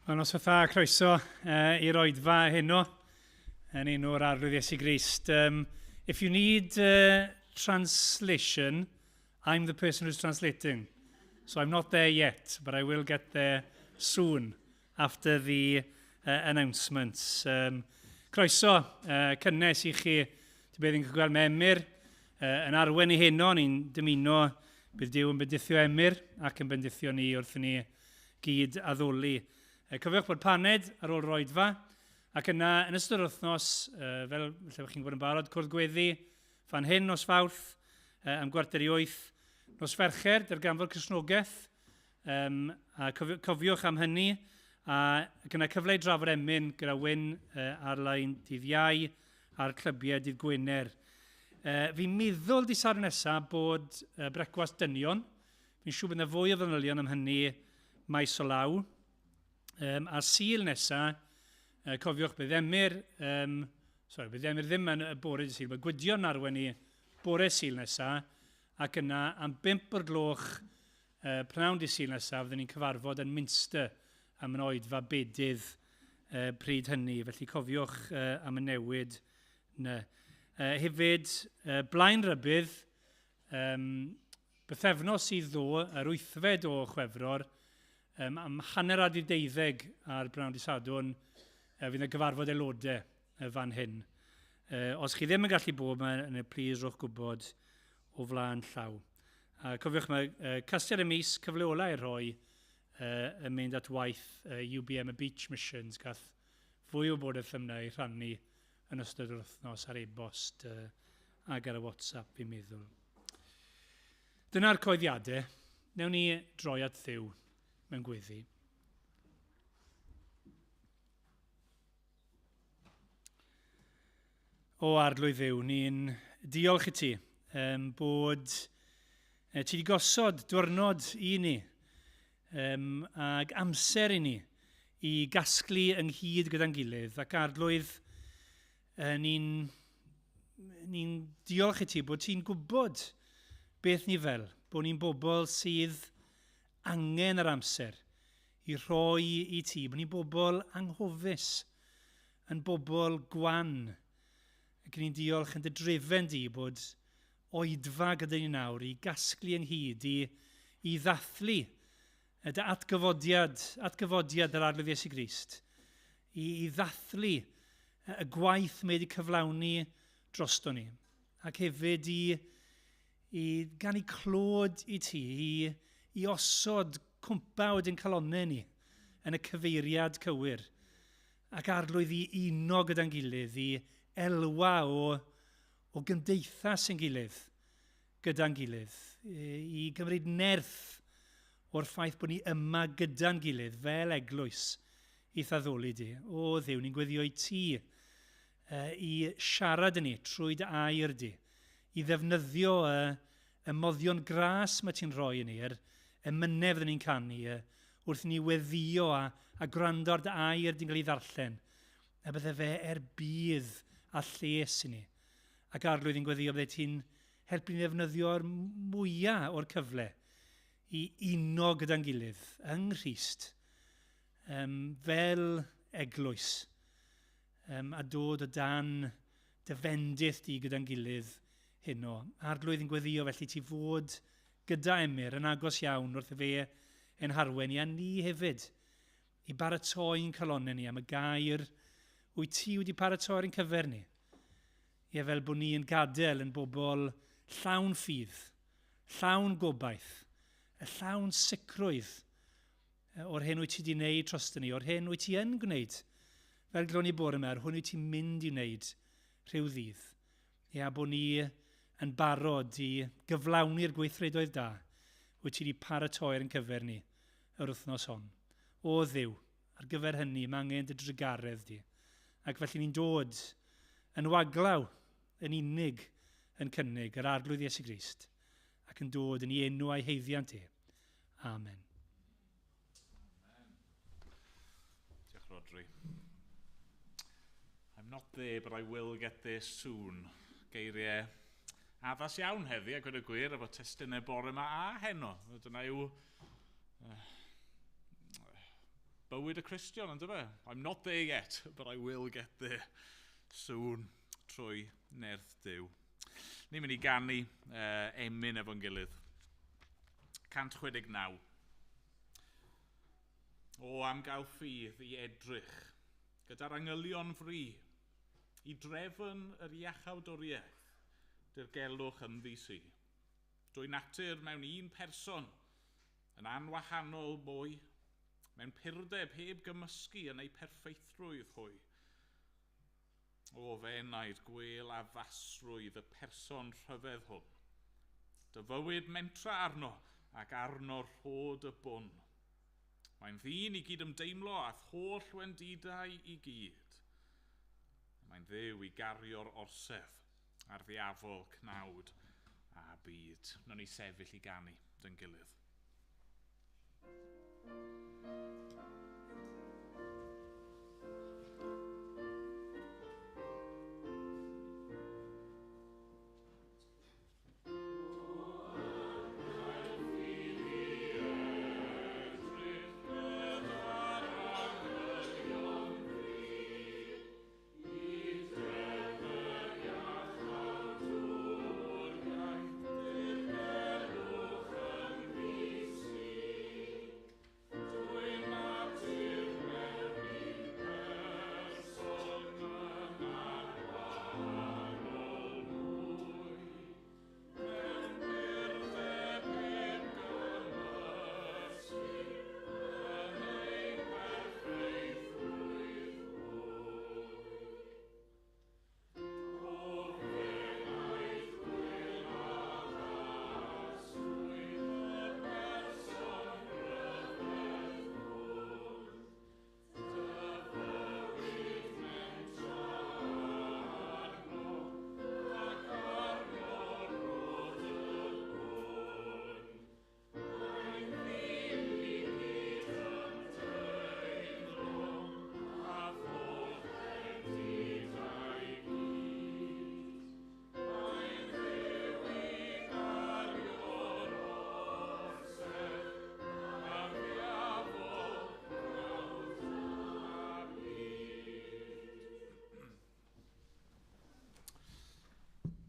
Wel, noswaith dda, croeso i'r oedfa heno yn enw'r Arglwydd Iesu Grist. If you need translation, I'm the person who's translating. So I'm not there yet, but I will get there soon after the announcements. Croeso, cynnes i chi. Ti'n bydd yn gweld mae Emyr yn arwen i heno. Ni'n dymuno bydd Duw yn bendithio Emyr ac yn bendithio ni wrth i ni gyd addoli. Cofiwch bod paned ar ôl roedfa, ac yna yn ystod yr wythnos, fel lle chi'n gwybod yn barod, cwrdd gweddi fan hyn nos Fawrth am 7:45, nos Fercher, darganfod Cristnogaeth, a cofiwch am hynny, a gyda cyfle i drafod emyn gyda Wyn ar-lein dydd Iau a'r clybiau dydd Gwener. Fi'n meddwl dydd Sadwrn nesaf bod brecwast dynion. Fi'n siŵr bod yna fwy o fanylion am hynny maes o law. A Sul nesa, cofiwch bydd Emyr, sorry, bydd Emyr ddim yn y bore dydd Sul, mae Gwydion yn arwain ni bore Sul nesa, ac yna am 5 o'r gloch pnawn dydd Sul nesa, fyddwn ni'n cyfarfod yn Minster am yn oedfa bedydd pryd hynny, felly cofiwch am y newid 'na. Hefyd, blaen rybudd, Bythefnos i ddo, yr wythfed o Chwefror, am 12:30 ar bnawn dydd Sadwrn, fydd yna gyfarfod aelodau fan hyn. Os chi ddim yn gallu bod yma, yna plis rhowch gwybod o flaen llaw. A cofiwch, mae casgliad y mis, cyfle ola i rhoi yn mynd at waith UBM y Beach Missions, gath fwy o wybodaeth am yna i rhannu yn ystod yr wythnos ar e-bost ac ar y WhatsApp, fi'n meddwl. Dyna'r coeddiadau. Newn ni droi at Dduw mewn gweddi. O Arglwydd Dduw, ni'n diolch i ti bod ti wedi gosod diwrnod i ni ag amser i ni i gasglu ynghyd gyda'n gilydd, ac Arglwydd, ni'n ni diolch i ti bod ti'n gwybod beth ni fel, bod ni'n bobl sydd angen yr amser i rhoi i ti, bod ni'n bobl anghofus, yn bobl gwan, ac ni'n diolch yn dy drefen di bod oedfa gyda ni nawr i gasglu ynghyd, i ddathlu dy atgyfodiad, atgyfodiad yr Arglwydd Iesu Grist, i ddathlu y gwaith mae wedi cyflawni drosto ni, ac hefyd i ganu clod i ti, i osod cwmpawd ein calonnau ni yn y cyfeiriad cywir, ac Arglwydd i uno gyda'n gilydd, i elwa o gymdeithas ein gilydd, gyda'n gilydd, i gymryd nerth o'r ffaith bod ni yma gyda'n gilydd fel eglwys i'th addoli di. O Dduw, ni'n gweddio i ti i siarad yn ni trwy dy air di, i ddefnyddio y moddion gras mae ti'n rhoi i ni, yr emynau fyddwn ni'n canu, wrth i ni weddio a gwrando ar dy air di'n cael ei ddarllen, a bydde fe er budd a lles i ni. Ac Arglwydd, ni'n gweddio bydde ti'n helpu ni ddefnyddio'r mwyaf o'r cyfle i uno gyda'n gilydd yng Nghrist fel eglwys a dod o dan dy fendith di gyda'n gilydd heno. Arglwydd, yn gweddio felly ti fod gyda Emyr yn agos iawn wrth fe ein harwen i a ni hefyd i baratoi'n calonnau ni am y gair wyt ti wedi paratoi ar ein cyfer ni. Ie, fel bod ni yn gadael yn bobl llawn ffydd, llawn gobaith, y llawn sicrwydd o'r hyn wyt ti wedi wneud drosto ni, o'r hyn wyt ti yn gwneud, fel glwn ni bore yma, yr hwn wyt ti'n mynd i wneud rhyw ddydd. Ie, a bod ni yn barod i gyflawni'r gweithredoedd da wyt ti wedi paratoi ar ein cyfer ni yr wythnos hon. O Dduw, ar gyfer hynny mae angen dy drugaredd di. Ac felly ni'n dod yn waglaw, yn unig yn cynnig yr Arglwydd Iesu Grist, ac yn dod yn ei enw a'i haeddiant e. Amen. Amen. Diolch, Rodri. I'm not there, but I will get there soon. Geiriau addas iawn heddi, a gweud y gwir, efo testunau bore yma a heno. Dyna yw... Bywyd y Cristion, ynddo fe? I'm not there yet, but I will get there soon trwy nerth Duw. Ni'n mynd i ganu emyn efo'n gilydd. 169. O, am gael ffydd i edrych, gyda'r angylion fri, i drefn yr iachawdwriaeth, dirgelwch ynddi sy. Dwy natur mewn un person, yn anwahanol mwy, mewn purdeb heb gymysgu yn ei perffeithrwydd hwy. O f'enaid gwel addasrwydd y person rhyfedd hwn. Dy fywyd mentra arno ac arno rhod y bwn. Mae'n ddyn i gyd ymdeimlo a'th holl wendidau i gyd. Mae'n Dduw i gario'r orsedd a'r ddiafol cnawd a byd. Nawn ni sefyll i ganu dy'n gilydd.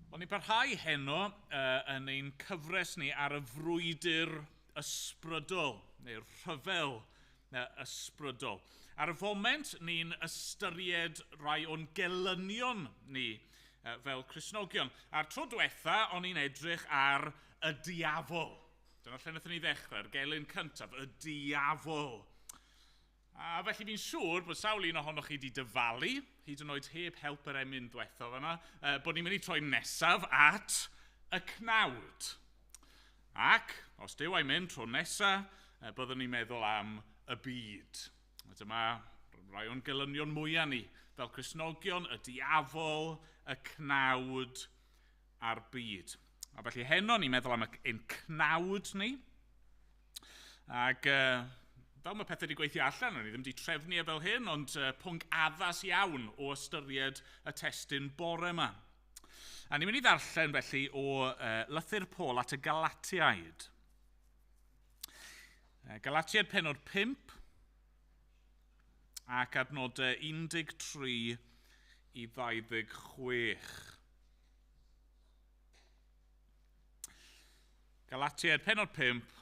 Wel, ni'n parhau heno yn ein cyfres ni ar y frwydr ysbrydol, neu'r rhyfel ysbrydol. Ar y foment, ni'n ystyried rai o'n gelynion ni fel Cristnogion. A'r tro diwetha, o'n i'n edrych ar y diafol. Dyna lle wnaethon ni ddechrau'r gelyn cyntaf, y diafol. A felly fi'n siŵr bod sawl un ohonoch chi wedi dyfalu, hyd yn oed heb help yr emyn diwetha fan'na, bod ni'n mynd i troi nesaf at y cnawd. Ac, os Duw a'i mynd tro nesaf, byddwn ni'n meddwl am y byd. A dyma rai o'n gelynion mwyaf ni, fel Cristnogion, y diafol, y cnawd a'r byd. A felly heno ni'n meddwl am ein cnawd ni. Ac fel mae pethau wedi gweithio allan, o'n i ddim wedi trefnu e fel hyn, ond pwnc addas iawn o ystyried y testun bore yma. A ni'n mynd i ddarllen felly o lythyr Paul at y Galatiaid. Galatiaid pennod 5 ac adnodau 13 i 26. Galatiaid pennod 5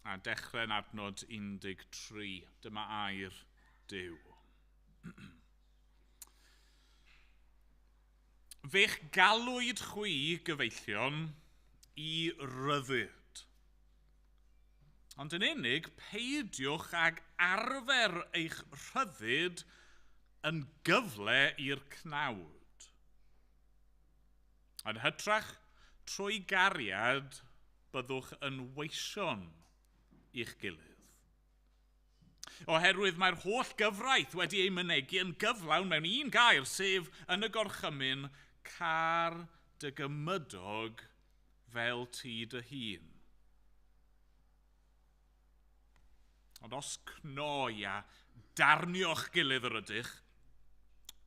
a dechrau'n adnod 13. Dyma air Duw. Fe'ch galwyd chwi, gyfeillion, i ryddid. Ond yn unig, peidiwch ag arfer eich rhyddid yn gyfle i'r cnawd. Yn hytrach, trwy gariad, byddwch yn weision i'ch gilydd. Oherwydd mae'r holl gyfraith wedi ei mynegi yn gyflawn mewn un gair, sef yn y gorchymyn, car dy gymydog fel ti dy hun. Ond os cnoi a darnio'ch gilydd yr ydych,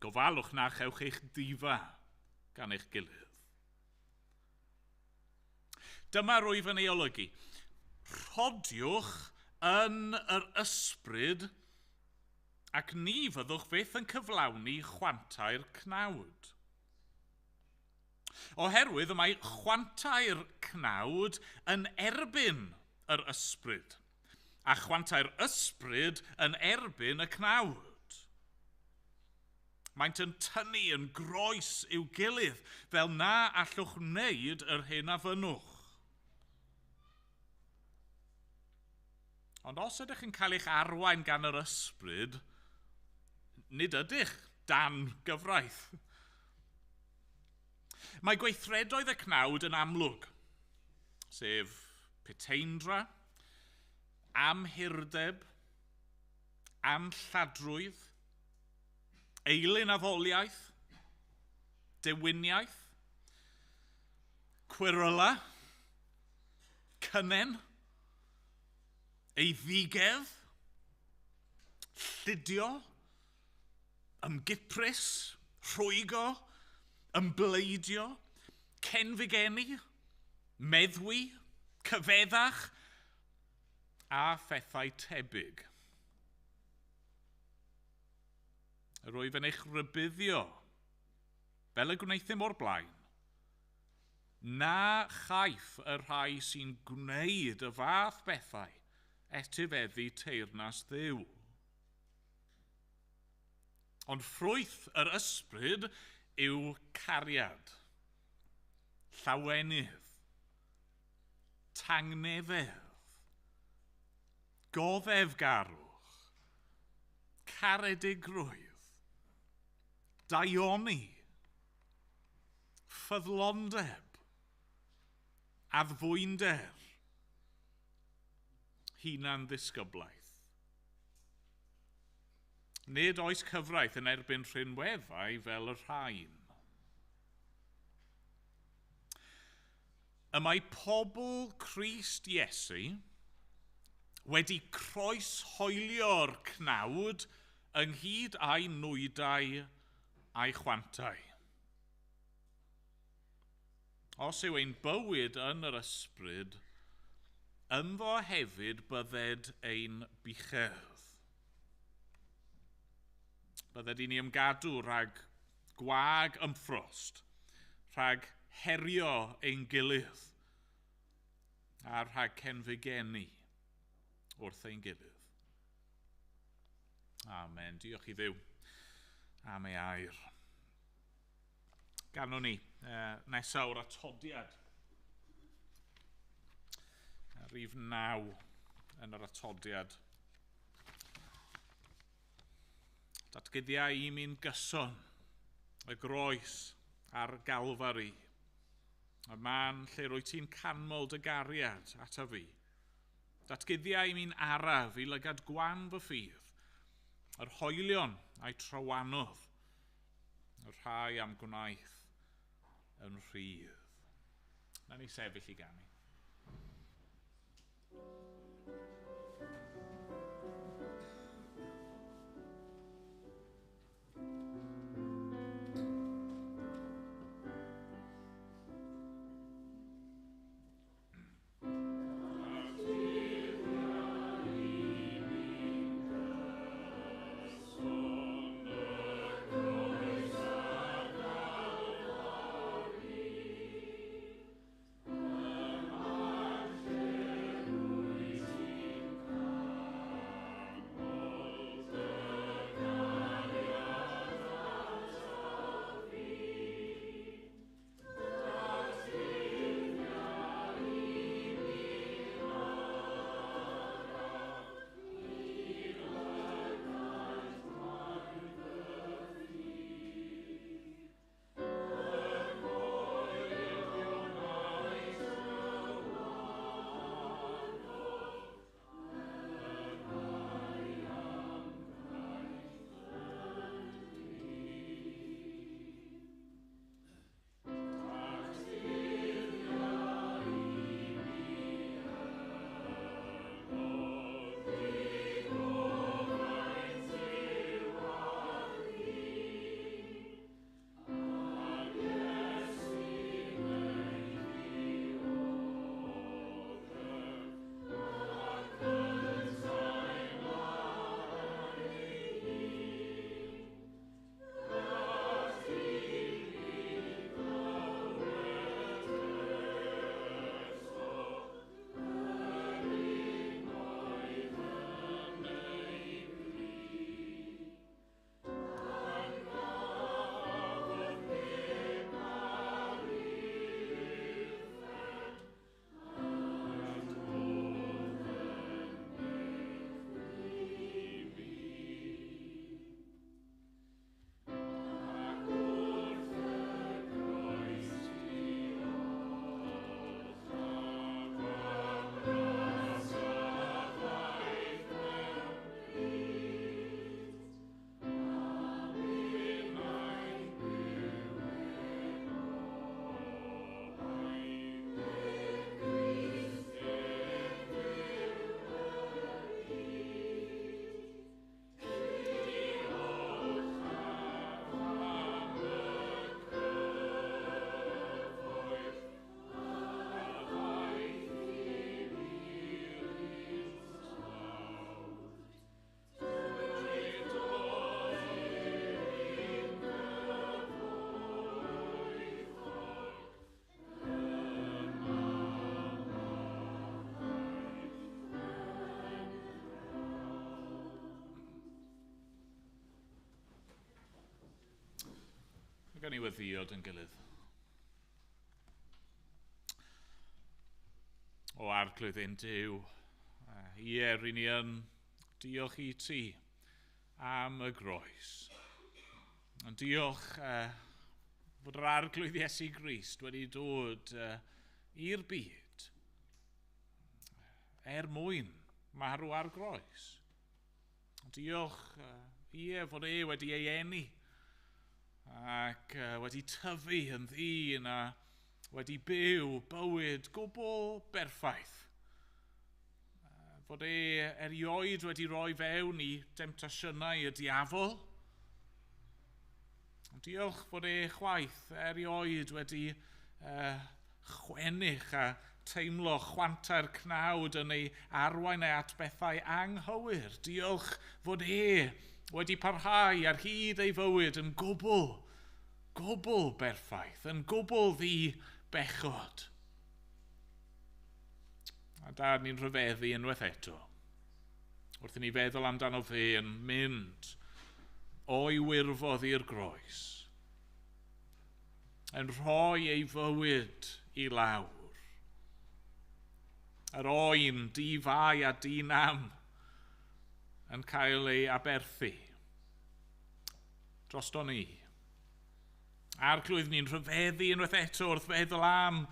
gofalwch na chewch eich difa gan eich gilydd. Dyma rwyf yn ei olygu. Rhodiwch yn yr ysbryd Ac ni fyddwch fyth yn cyflawni chwantau'r cnawd. Oherwydd y mae chwantau'r cnawd yn erbyn yr ysbryd, a chwantau'r ysbryd yn erbyn y cnawd. Maent yn tynnu yn groes i'w gilydd, fel na allwch wneud yr hyn a fynnwch. Ond os ydych yn cael eich arwain gan yr ysbryd, nid ydych dan gyfraith. Mae gweithredoedd y cnawd yn amlwg, sef puteindra, amhurdeb, anlladrwydd, eilunaddoliaeth, dewiniaeth, cweryla, cynnen, eiddigedd, llidio, ymgiprys, rhwygo, ymbleidio, cenfigeni, meddwi, cyfeddach a phethau tebyg. Rwyf yn eich rhybuddio, fel y gwnaethum o'r blaen, na chaiff y rhai sy'n gwneud y fath bethau etifeddu teyrnas Dduw. Ond ffrwyth yr ysbryd yw cariad, llawenydd, tangnefedd, goddefgarwch, caredigrwydd, daioni, ffyddlondeb, addfwynder, hunan ddisgyblaeth. Nid oes cyfraith yn erbyn rhinweddau fel y rhain. Y mae pobl Crist Iesu wedi croeshoelio'r cnawd ynghyd â'i nwydau a'i chwantau. Os yw ein bywyd yn yr ysbryd, ynddo hefyd bydded ein buchedd. Bydded i ni ymgadw rhag gwag ymffrost, rhag herio ein gilydd, a rhag cenfigeni wrth ein gilydd. Amen. Diolch i Dduw am ei air. Ganwn ni nesaf o'r atodiad. Rhif 9 yn yr atodiad. Datguddiau i mi'n gyson, y groes a'r Galfari, y man lle rwyt ti'n canmol dy gariad ata fi. Datguddiau i mi'n araf i lygad gwan fy ffydd, yr hoelion a'i trawanodd, y rhai am gwnaeth yn rhydd. Na ni sefyll i ganu. Ac ni weddïo yn gilydd. O Arglwydd ein Duw, ie, ry'n ni yn diolch i ti am y groes. Yn diolch fod yr Arglwydd Iesu Grist wedi dod i'r byd er mwyn marw ar groes. Diolch, ie, fod e wedi ei eni ac wedi tyfu yn ddyn a wedi byw bywyd gwbl berffaith. Fod e erioed wedi rhoi fewn i demtasiynau y diafol. Diolch fod e chwaith erioed wedi chwennych a teimlo chwantau'r cnawd yn ei arwain e at bethau anghywir. Diolch fod e wedi parhau ar hyd ei fywyd yn gwbl, gwbl berffaith, yn gwbl ddi-bechod. A Dad, ni'n rhyfeddu unwaith eto, wrth i ni feddwl amdano fe yn mynd o'i wirfodd i'r groes, yn rhoi ei fywyd i lawr. Yr oen di-fai a di-nam yn cael ei aberthu drosto ni. Arglwydd, ni'n rhyfeddu unwaith eto wrth feddwl am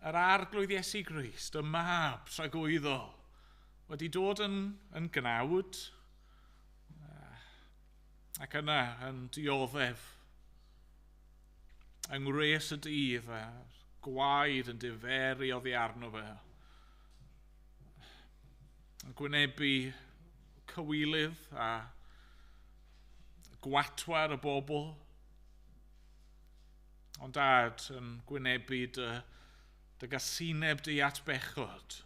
yr Arglwydd Iesu Grist, y mab tragwyddol, wedi dod yn gnawd ac yna yn dioddef yng ngwres y dydd a gwaed yn diferu oddi arno fe. Yn gwynebu cywilydd a gwatwar y bobl. Ond Dad yn gwynebu dy gasineb di at bechod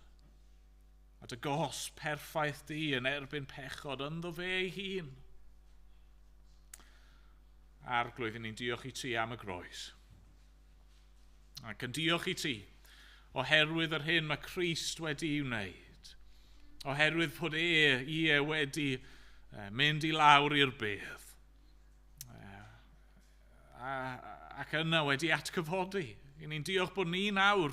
a dy gos perffaith di yn erbyn pechod ynddo fe ei hun. Arglwydd, ni'n diolch i ti am y groes. Ac yn diolch i ti oherwydd yr hyn mae Crist wedi'i wneud. Oherwydd bod e, ie, wedi mynd i lawr i'r bedd. Ac yna wedi atgyfodi. I ni'n diolch bod ni nawr,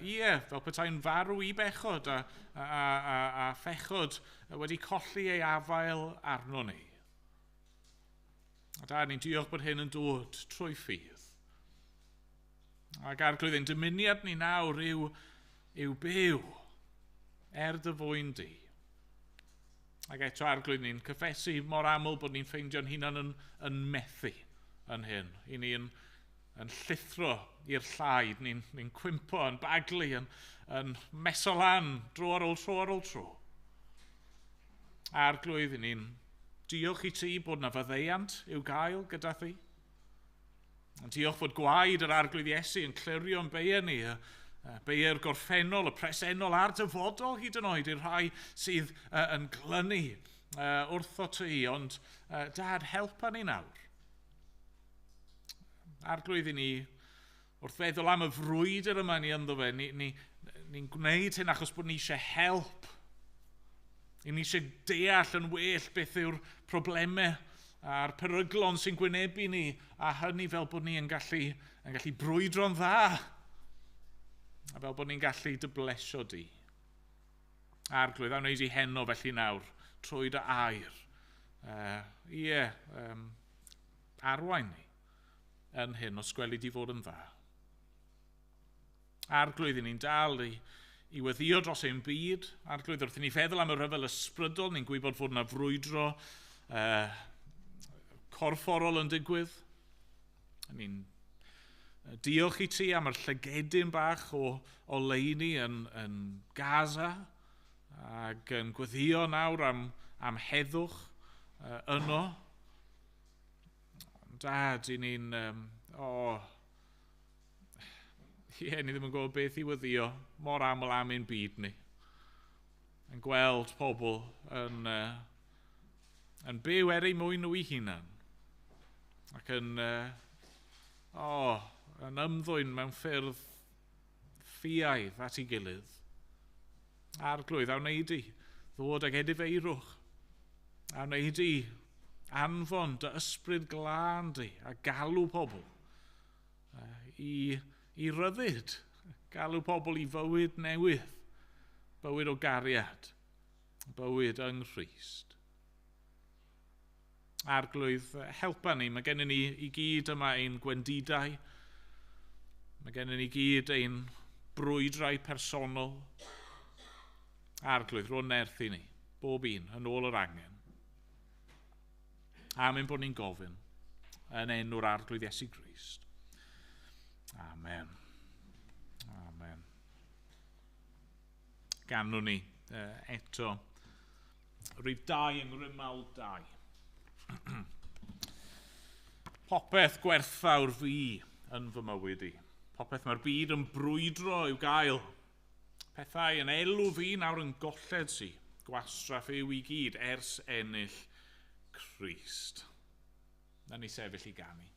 ie, fel petai'n farw i bechod a phechod wedi colli ei afael arno ni. A Da, ni'n diolch bod hyn yn dod trwy ffydd. Ac Arglwydd, ein dymuniad ni nawr yw byw er dy fwyn di. Ac eto, Arglwydd, ni'n cyffesu mor aml bod ni'n ffeindio'n hunan yn methu yn hyn. I ni'n yn llithro i'r llaid, ni'n cwympo, yn baglu, yn meso lan dro ar ôl tro ar ôl tro. Arglwydd, ni'n diolch i ti bod na faddeuant i'w gael gyda thi. Ond diolch fod gwaed yr Arglwydd Iesu yn clirio'n beiau ni, beiau'r gorffennol, y presennol a'r dyfodol hyd yn oed i'r rhai sydd yn glynu wrtho ti. Ond Dad, helpa ni nawr. Arglwydd, i ni, wrth feddwl am y frwydr yma ni ynddo fe, ni'n gwneud hyn achos bod ni eisiau help. I ni eisiau deall yn well beth yw'r problemau a'r peryglon sy'n gwynebu ni, a hynny fel bod ni yn gallu brwydro'n dda, a fel bod ni'n gallu dy blesio di. Arglwydd, a wneud i heno felly nawr, trwy dy air. Arwain ni yn hyn, os gweli di fod yn dda. Arglwydd, i ni'n dal i weddïo dros ein byd. Arglwydd, wrth i ni feddwl am y rhyfel ysbrydol, ni'n gwybod fod yna frwydro corfforol yn digwydd. Ni'n diolch i ti am yr llygedyn bach o oleuni yn Gaza, ac yn gweddïo nawr am heddwch yno. Dad, i ni'n... Ie, ni ddim yn gwybod beth i weddïo mor aml am ein byd ni. Yn gweld pobl yn byw er eu mwyn nhw eu hunan. Ac yn ymddwyn mewn ffyrdd ffiaidd at ei gilydd. Arglwydd, a wnei di ddod ag edifeirwch. A wnei di Anfon dy ysbryd glân di a galw pobl i, i ryddid, galw pobl i fywyd newydd, bywyd o gariad, bywyd yng Nghrist. Arglwydd, helpa ni. Mae gennym ni i gyd yma ein gwendidau. Mae gennym ni gyd ein brwydrau personol. Arglwydd, rho nerth i ni, bob un, yn ôl yr angen. Am ein bod ni'n gofyn yn enw'r Arglwydd Iesu Grist. Amen. Amen. Ganwn ni eto. Rhif 2 yng Ngrymawl 2. Popeth gwerthfawr fi yn fy mywyd i. Popeth mae'r byd yn brwydro i'w gael. Pethau yn elw fi nawr yn golled si. Gwastraff yw i gyd ers ennill Crist. Na ni sefyll i ganu.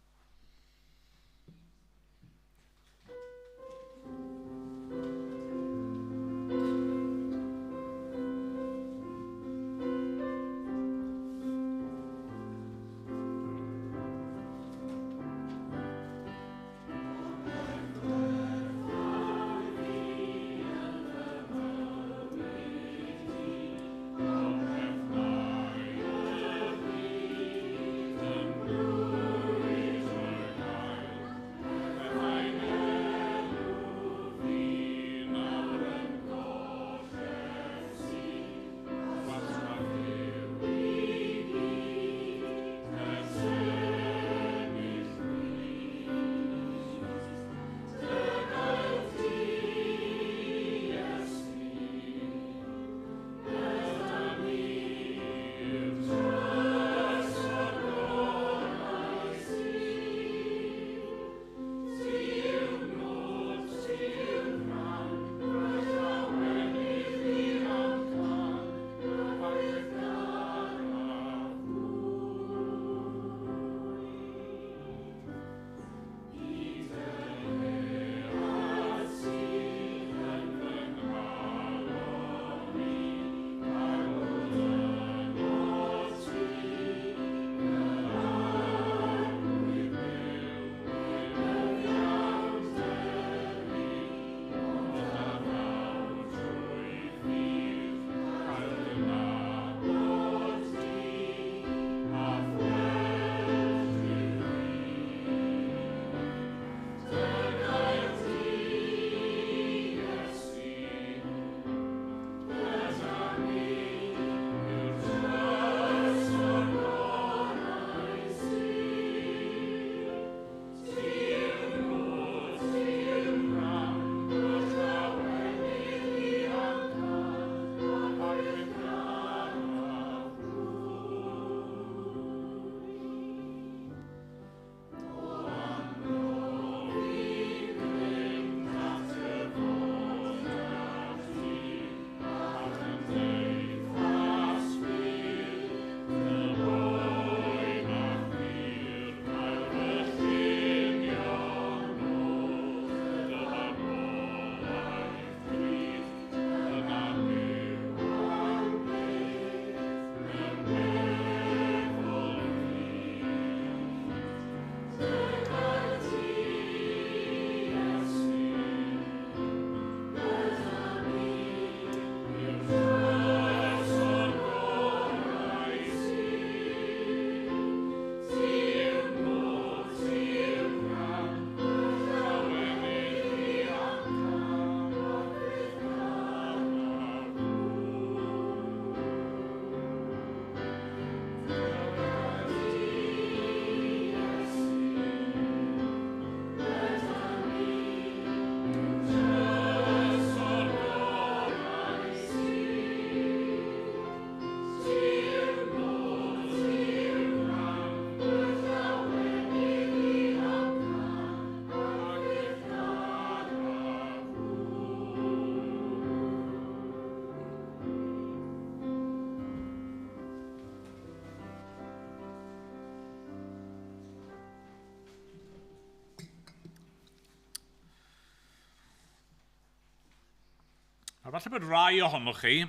A falle bod rai ohonoch chi,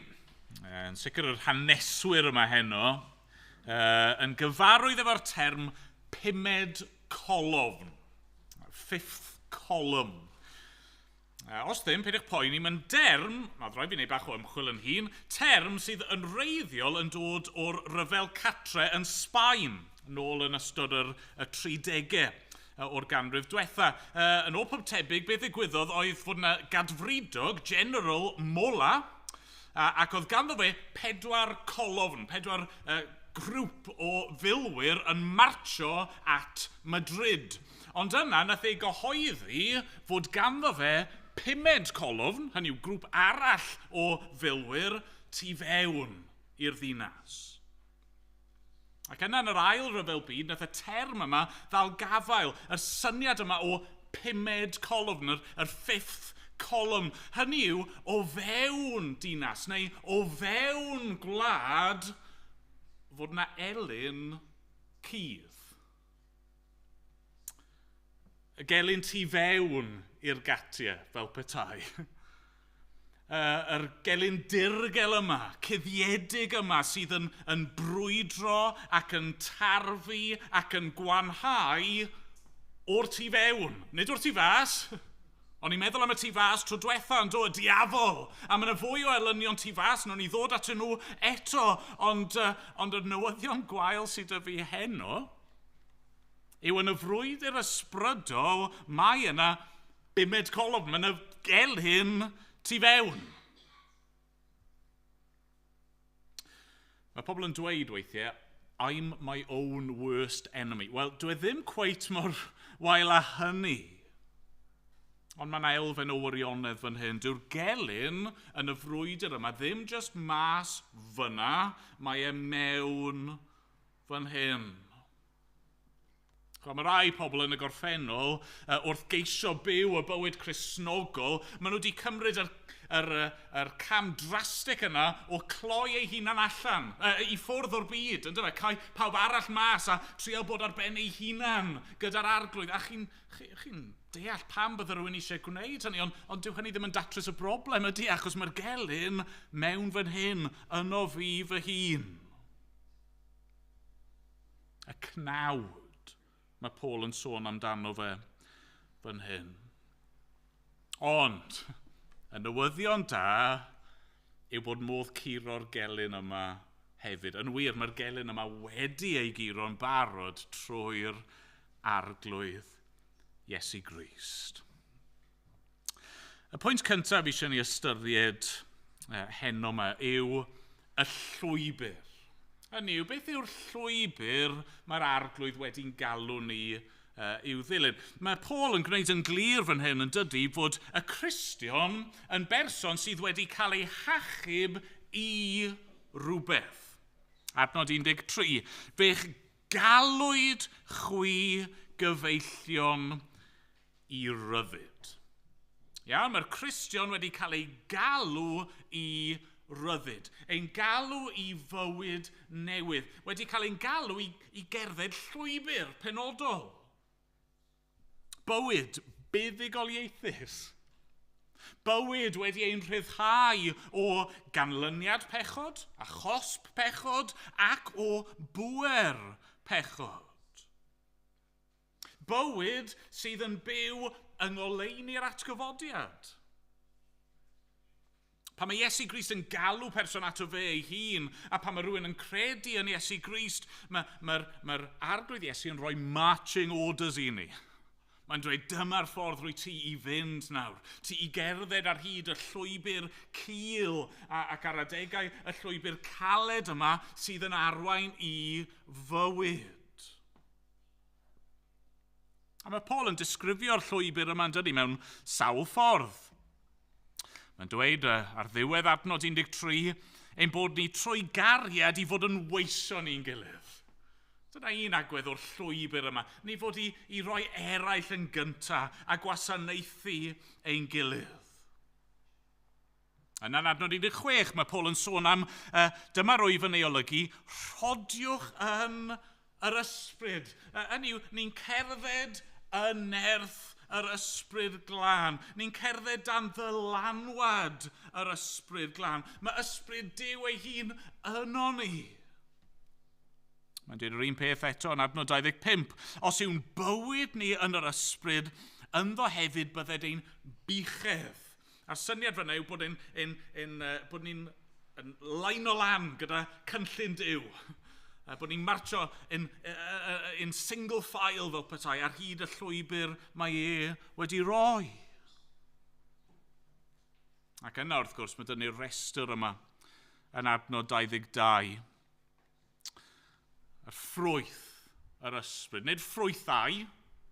yn sicr yr haneswyr yma heno, yn gyfarwydd efo'r term pumed colofn. Fifth column. Os ddim, peidiwch poeni, mae'n derm, mae rhaid fi wneud bach o ymchwil yn hun, term sydd yn wreiddiol yn dod o'r rhyfel catre yn Sbaen, nôl yn ystod y 30au o'r ganrif diwetha. Yn ôl pob tebyg, beth ddigwyddodd oedd fod yna gadfridog, General Mola, ac oedd ganddo fe 4 colofn, 4 grŵp o filwyr yn marcho at Madrid. Ond yna, nath ei gyhoeddi fod ganddo fe 5 colofn, hynny yw grŵp arall o filwyr, tu fewn i'r ddinas. Ac yna yn yr ail ryfel byd, nath y term yma ddal gafael, y syniad yma o 5 colofn, yr fifth column. Hynny yw, o fewn dinas, neu o fewn gwlad, fod na elyn cudd. Y gelyn tu fewn i'r gatiau, fel petai. Yr gelyn dirgel yma, cuddiedig yma, sydd yn brwydro ac yn tarfu ac yn gwanhau o'r tu fewn. Nid o'r tu fas. O'n i'n meddwl am y tu fas tro diwetha yn dod, y diafol. A mae yna fwy o elynion tu fas, nawn ni ddod atyn nhw eto. Ond y newyddion gwael sydd 'da fi heno yw yn y frwydr ysbrydol mae yna 5 colofn, mae yna gelyn tu fewn. Mae pobl yn dweud weithiau, I'm my own worst enemy. Wel, dwi ddim cweit mor wael â hynny. Ond mae yna elfen o wirionedd fan hyn. Dyw'r gelyn yn y frwydr yma ddim just mas fyna, mae e mewn fan hyn. Mae rai pobl yn y gorffennol wrth geisio byw y bywyd Cristnogol, maen nhw wedi cymryd yr cam drastig yna o cloi eu hunan allan, i ffwrdd o'r byd, yndyfe? Cael pawb arall mas a trial bod ar ben eu hunan gyda'r arglwydd. A chi'n deall pam bydde rhywun eisiau gwneud hynny, ond dyw hynny ddim yn datrys y broblem ydy, achos mae'r gelyn mewn fan hyn, yno fi fy hun. Y cnawd mae Paul yn sôn amdano fe fan hyn. Ond, y newyddion da yw bod modd curo'r gelyn yma hefyd. Yn wir, mae'r gelyn yma wedi ei guro'n barod trwy'r arglwydd Iesu Grist. Y pwynt cyntaf eisiau ni ystyried heno yma yw y llwybr. Hynny yw, beth yw'r llwybr mae'r arglwydd wedi'n galw ni i'w ddilyn? Mae Paul yn gwneud yn glir fan hyn yn dydy fod y Cristion yn berson sydd wedi cael ei hachub i rhywbeth. Adnod 13, fe'ch galwyd chwi gyfeillion i ryddid. Iawn, mae'r Cristion wedi cael ei galw i ryddid, ein galw i fywyd newydd, wedi cael ein galw i gerdded llwybr penodol. Bywyd buddugoliaethus. Bywyd wedi ein rhyddhau o ganlyniad pechod, a chosb pechod, ac o bŵer pechod. Bywyd sydd yn byw yng ngoleuni'r atgyfodiad. Pan mae Iesu Grist yn galw person ato fe ei hun, a pan mae rhywun yn credu yn Iesu Grist, mae'r arglwydd Iesu yn rhoi marching orders i ni. Mae'n dweud, dyma'r ffordd rwy ti i fynd nawr. Ti i gerdded ar hyd y llwybr cul ac ar adegau y llwybr caled yma sydd yn arwain i fywyd. A mae Paul yn disgrifio'r llwybr yma yn dydi mewn sawl ffordd. Mae'n dweud ar ddiwedd adnod 13 ein bod ni trwy gariad i fod yn weision i'n gilydd. Dyna un agwedd o'r llwybr yma. Ni fod i roi eraill yn gynta a gwasanaethu ein gilydd. Yna'n adnod 16, mae Paul yn sôn am, dyma rwyf yn ei olygu, rhodiwch yn yr ysbryd. Hynny yw, ni'n cerdded yn nerth yr ysbryd glân. Ni'n cerdded dan ddylanwad yr ysbryd glân. Mae ysbryd Duw ei hun yno ni. Mae'n dweud yr un peth eto yn adnod 25. Os yw'n bywyd ni yn yr ysbryd, ynddo hefyd bydded ein buchedd. A'r syniad fyna yw bod, bod ni'n leino lan gyda cynllun Duw. Bod ni'n marcho in single file fel petai ar hyd y llwybr mae e wedi roi. Ac yna, wrth gwrs, mae dyn ni'r restr yma yn adnod 22. Y ffrwyth yr ysbryd. Nid ffrwythau,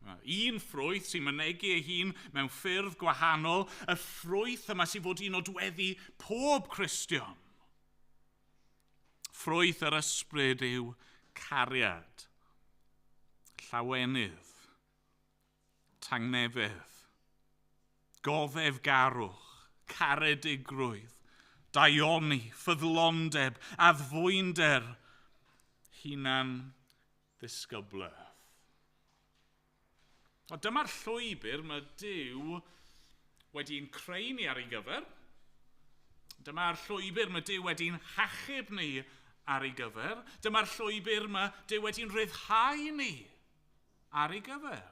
un ffrwyth sy'n mynegi ei hun mewn ffyrdd gwahanol, y ffrwyth yma sy'n fod i nodweddu pob Cristion. Ffrwyth yr ysbryd yw cariad, llawenydd, tangnefedd, goddefgarwch, caredigrwydd, daioni, ffyddlondeb, addfwynder, hunan ddisgyblaeth. O, dyma'r llwybr mae Duw wedi'n creu ni ar ei gyfer. Dyma'r llwybr mae Duw wedi'n hachub ni ar ei gyfer. Dyma'r llwybr mae Duw wedi'n rhyddhau ni ar ei gyfer.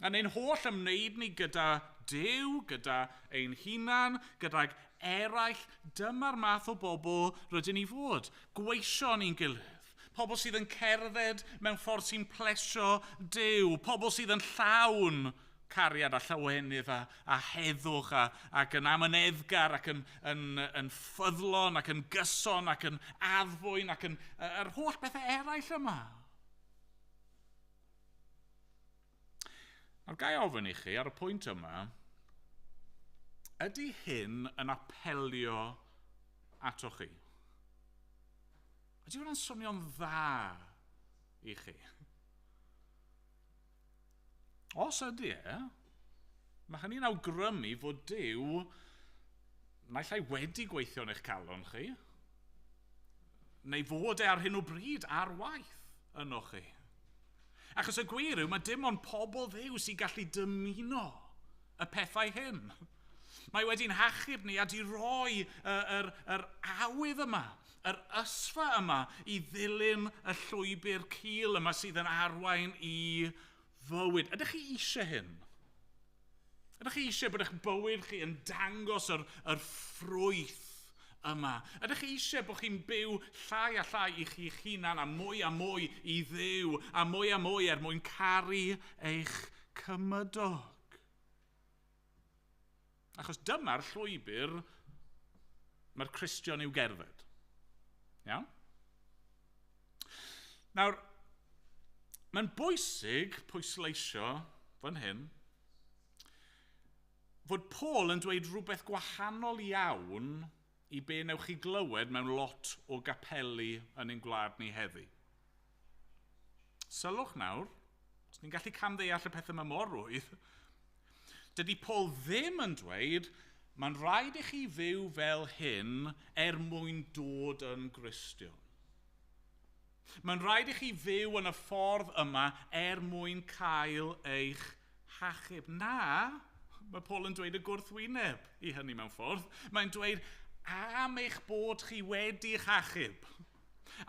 Yn ein holl ymwneud ni gyda Duw, gyda ein hunan, gydag eraill, dyma'r math o bobl rydyn ni fod. Gweision i'n gilydd. Pobl sydd yn cerdded mewn ffordd sy'n plesio Duw. Pobl sydd yn llawn cariad a llawenydd a heddwch ac yn amyneddgar ac yn ffyddlon ac yn gyson ac yn addfwyn ac yn yr holl bethau eraill yma. Nawr, ga i ofyn i chi ar y pwynt yma, ydy hyn yn apelio atoch chi? Ydy hwnna'n swnio'n dda i chi? Os ydy e, mae hynny'n awgrymu fod Duw naill ai wedi gweithio yn eich calon chi, neu fod e ar hyn o bryd ar waith yno chi. Achos y gwir yw, mae dim ond pobl Dduw sy'n gallu dymuno y pethau hyn. Mae wedi'n hachub ni a di roi yr awydd yma, yr ysfa yma i ddilyn y llwybr cul yma sydd yn arwain i fywyd. Ydych chi eisiau hyn? Ydych chi eisiau bod eich bywyd chi yn dangos yr ffrwyth yma? Ydych chi eisiau bod chi'n byw llai a llai i chi'ch hunan a mwy i Dduw a mwy er mwyn caru eich cymydog? Achos dyma'r llwybr mae'r Cristion i'w gerdded. Iawn? Nawr, mae'n bwysig pwysleisio fan hyn fod Paul yn dweud rhywbeth gwahanol iawn i be newch chi glywed mewn lot o gapeli yn ein gwlad ni heddi. Sylwch nawr, os ni'n gallu camddeall y pethau yma mor rwydd, dydy Paul ddim yn dweud mae'n rhaid i chi fyw fel hyn er mwyn dod yn Gristion. Mae'n rhaid i chi fyw yn y ffordd yma er mwyn cael eich hachub. Na, mae Paul yn dweud y gwrthwyneb i hynny mewn ffordd. Mae'n dweud am eich bod chi wedi'ch achub,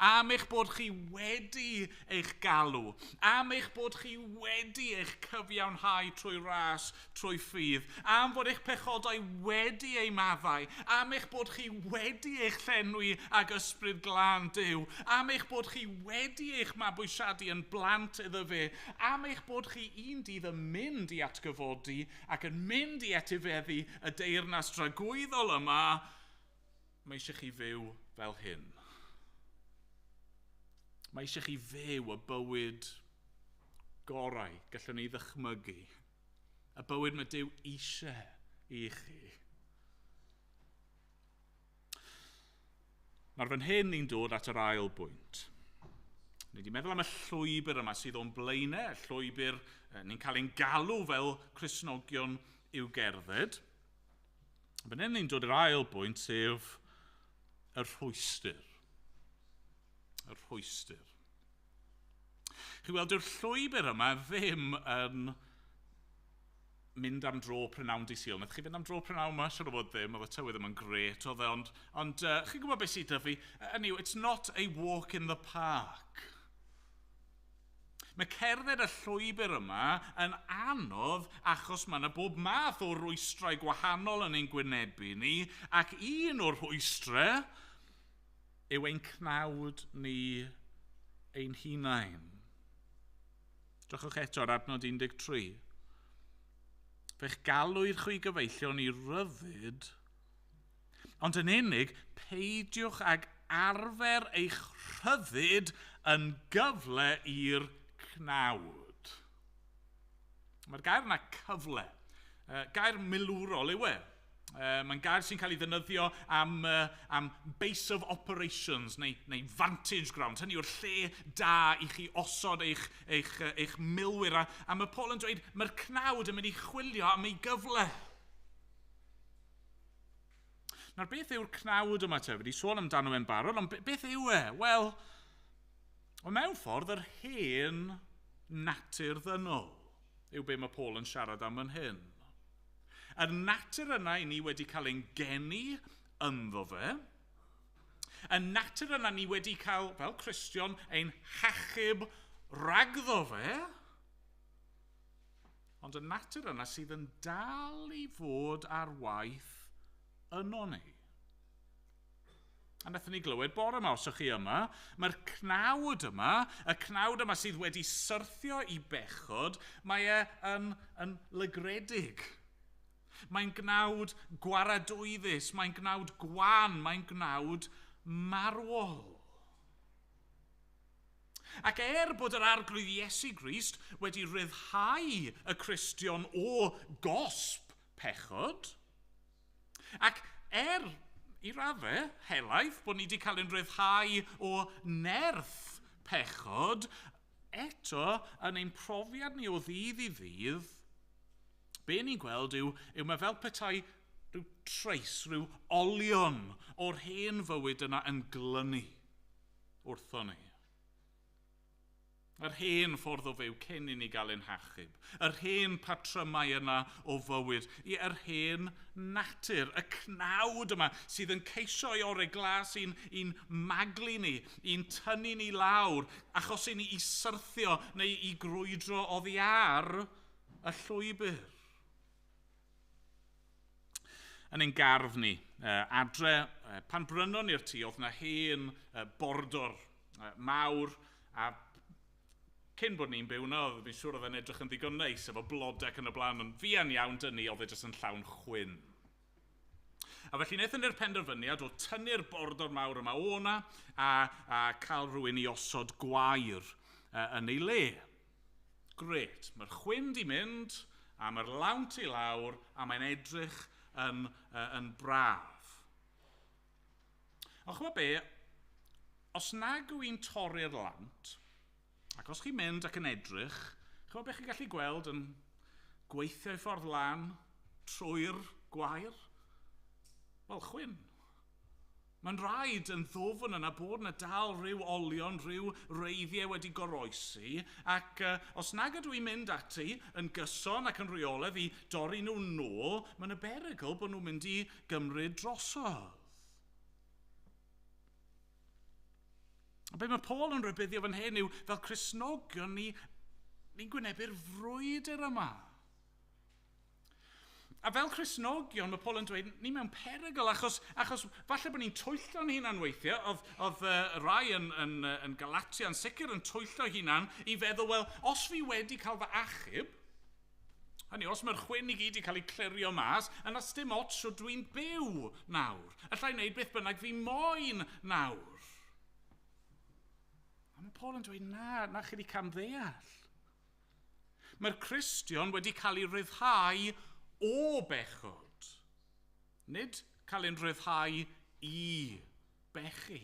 am eich bod chi wedi eich galw, am eich bod chi wedi eich cyfiawnhau trwy ras, trwy ffydd, am fod eich pechodau wedi eu maddau, am eich bod chi wedi eich llenwi ag ysbryd glân Duw, am eich bod chi wedi eich mabwysiadu yn blant iddo fe, am eich bod chi un dydd yn mynd i atgyfodi ac yn mynd i etifeddu y deyrnas dragwyddol yma, mae eisiau chi fyw fel hyn. Mae eisiau chi fyw y bywyd gorau gallwn ni ddychmygu. Y bywyd mae Duw eisiau i chi. Nawr fan hyn ni'n dod at yr ail bwynt. Ni wedi meddwl am y llwybr yma sydd o'n blaenau, y llwybr ni'n cael ein galw fel Cristnogion i'w gerdded. Fan hyn ni'n dod i'r ail bwynt, sef y rhwystr. Y rhwystr. Chi weld, dyw'r llwybr yma ddim yn mynd am dro prynawn di Sul. Nath chi fynd am dro prynawn yma? Siwr o fod ddim, oedd y tywydd ddim yn gret, oedd e, ond, ond chi'n gwybod beth sydd 'da fi? Anyway, it's not a walk in the park. Mae cerdded y llwybr yma yn anodd achos mae yna bob math o rwystrau gwahanol yn ein gwynebu ni, ac un o'r rhwystrau yw ein cnawd ni ein hunain. Drychwch eto ar adnod 13. Fe'ch galwyd chwi gyfeillion i ryddid, ond yn unig peidiwch ag arfer eich rhyddid yn gyfle i'r cnawd. Mae'r gair yna cyfle. Gair milwrol yw e. Mae'n gair sy'n cael ei ddefnyddio am, am base of operations neu, neu vantage ground. Hynny yw'r lle da i chi osod eich, eich, eich milwyr. A, a mae Paul yn dweud, mae'r cnawd yn mynd i chwilio am ei gyfle. Nawr, beth yw'r cnawd yma te? Fi wedi sôn amdano fe'n barod, ond beth yw e? Wel, o mewn ffordd, yr hen natur ddynol yw be mae Paul yn siarad am yn hyn. Y natur yna i ni wedi cael ein geni ynddo fe. Y natur yna ni wedi cael, fel Cristion, ein hachub ragddo fe. Ond y natur yna sydd yn dal i fod ar waith yno ni. A wnaethon ni glywed bore yma, os ydych chi yma, mae'r cnawd yma, y cnawd yma sydd wedi syrthio i bechod, mae e yn, yn lygredig. Mae'n gnawd gwaradwyddus, mae'n gnawd gwan, mae'n gnawd marwol. Ac er bod yr arglwydd Iesu Grist wedi rhyddhau y Cristion o gosb pechod, ac er i raddau helaeth bod ni wedi cael ein rhyddhau o nerth pechod, eto yn ein profiad ni o ddydd i ddydd, be ni'n gweld yw, yw mae fel petai rhyw treis, rhyw olion o'r hen fywyd yna yn glynu wrtho ni. Yr hen ffordd o fyw cyn i ni gael ein hachub. Yr hen patrymau yna o fywyd. I yr hen natur, y cnawd yma sydd yn ceisio i orau glas i'n, i'n maglu ni, i'n tynnu ni lawr, achos i ni i syrthio neu i grwydro oddi ar y llwybr. Yn ein gardd ni, adre, pan brynon ni'r tŷ, oedd yna hen bordor mawr, a cyn bod ni'n byw yno, oedd fi'n siŵr oedd e'n edrych yn ddigon neis, efo blodau ac yn y blaen, ond fuan iawn dyn ni, oedd e jyst yn llawn chwyn. A felly wnaethon ni'r penderfyniad o tynnu'r bordor mawr yma o na a, a cael rhywun i osod gwair yn ei le. Gret, mae'r chwyn di mynd, a mae'r lawnt i lawr, a mae'n edrych yn, yn braf. Ond chymod be, os nag yw i'n torri'r lawnt, ac os chi'n mynd ac yn edrych, chymod be chi'n gallu gweld yn gweithio i ffordd lan trwy'r gwair? Wel, chwyn. Mae'n rhaid yn ddwfn yna bod yna dal rhyw olion, rhyw reiddiau wedi goroesi, ac os nag ydw i'n mynd ati yn gyson ac yn rheolaidd i dorri nhw nôl, mae yna berygl bod nhw'n mynd i gymryd drosodd. A be mae Paul yn rhybuddio fan hyn yw, fel Cristnogion, ni, ni'n gwynebu'r frwydr yma. A fel Cristnogion, mae Paul yn dweud, ni mewn perygl, achos, achos falle bod ni'n twyllo'n hunan weithiau, oedd, oedd rai yn, yn, yn Galatia yn sicr yn twyllo hunan i feddwl, wel, os fi wedi cael fy achub, hynny, os mae'r chwyn i gyd i cael ei clirio mas, yna sdim ots o dwi'n byw nawr. Alla i wneud beth bynnag fi moyn nawr. A mae Paul yn dweud, na, na chi wedi camddeall. Mae'r Cristion wedi cael ei ryddhau o bechod. Nid cael ein rhyddhau i bechu.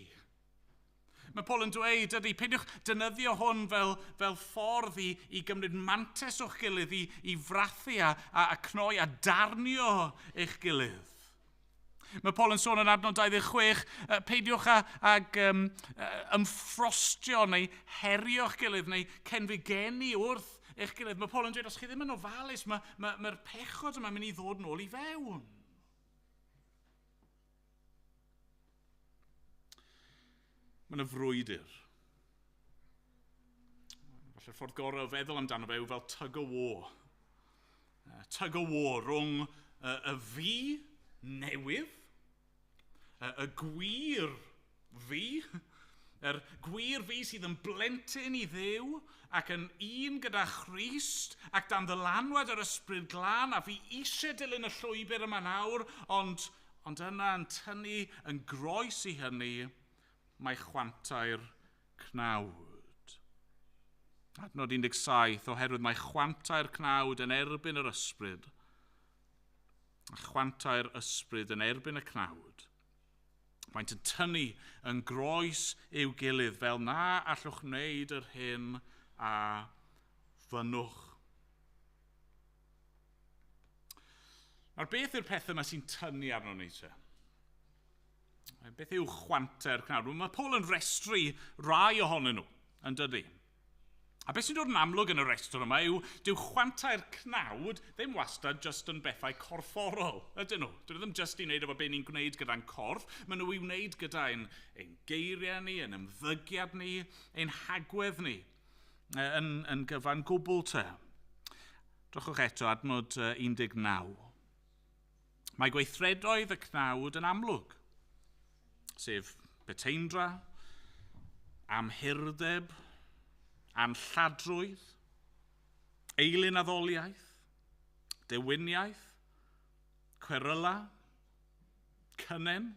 Mae Paul yn dweud, ydy, peidiwch defnyddio hwn fel, fel ffordd i, i gymryd mantes o'ch gilydd, i, i frathu a, a, a cnoi a darnio eich gilydd. Mae Paul yn sôn yn adnod 26, peidiwch â, ag um, ymffrostio neu herio'ch gilydd neu cenfigenu wrth eich gilydd. Mae Paul yn dweud, os chi ddim yn ofalus, mae'r pechod yma'n mynd i ddod nôl i fewn. Mae yna frwydr. Falle'r ffordd gorau o feddwl amdano fe yw fel tug of war. Tug of war rhwng y fi newydd, y gwir fi, yr gwir fi sydd yn blentyn i Dduw ac yn un gyda Christ ac dan ddylanwad yr Ysbryd Glân, a fi eisiau dilyn y llwybr yma nawr, ond yna yn tynnu yn groes i hynny mae chwantau'r cnawd. Adnod 17, oherwydd mae chwantau'r cnawd yn erbyn yr ysbryd, a chwantau'r ysbryd yn erbyn y cnawd. Maent yn tynnu yn groes i'w gilydd fel na allwch wneud yr hyn a fynnwch. Nawr, beth yw'r pethau yma sy'n tynnu arno ni te? Beth yw chwantau'r cnawd? Mae Paul yn restru rai ohonyn nhw, yn dydy? A beth sy'n dod yn amlwg yn y restr yma yw, dyw chwantau'r cnawd ddim wastad just yn bethau corfforol, ydyn nhw? Dyn nhw ddim just i wneud efo be ni'n gwneud gyda'n corff, maen nhw i wneud gyda ein geiriau ni, ein ymddygiad ni, ein hagwedd ni, yn gyfan gwbl te. Drychwch eto, adnod 19. Mae gweithredoedd y cnawd yn amlwg, sef peteindra, amhurdeb, anlladrwydd, eilunaddoliaeth, dewiniaeth, cweryla, cynnen,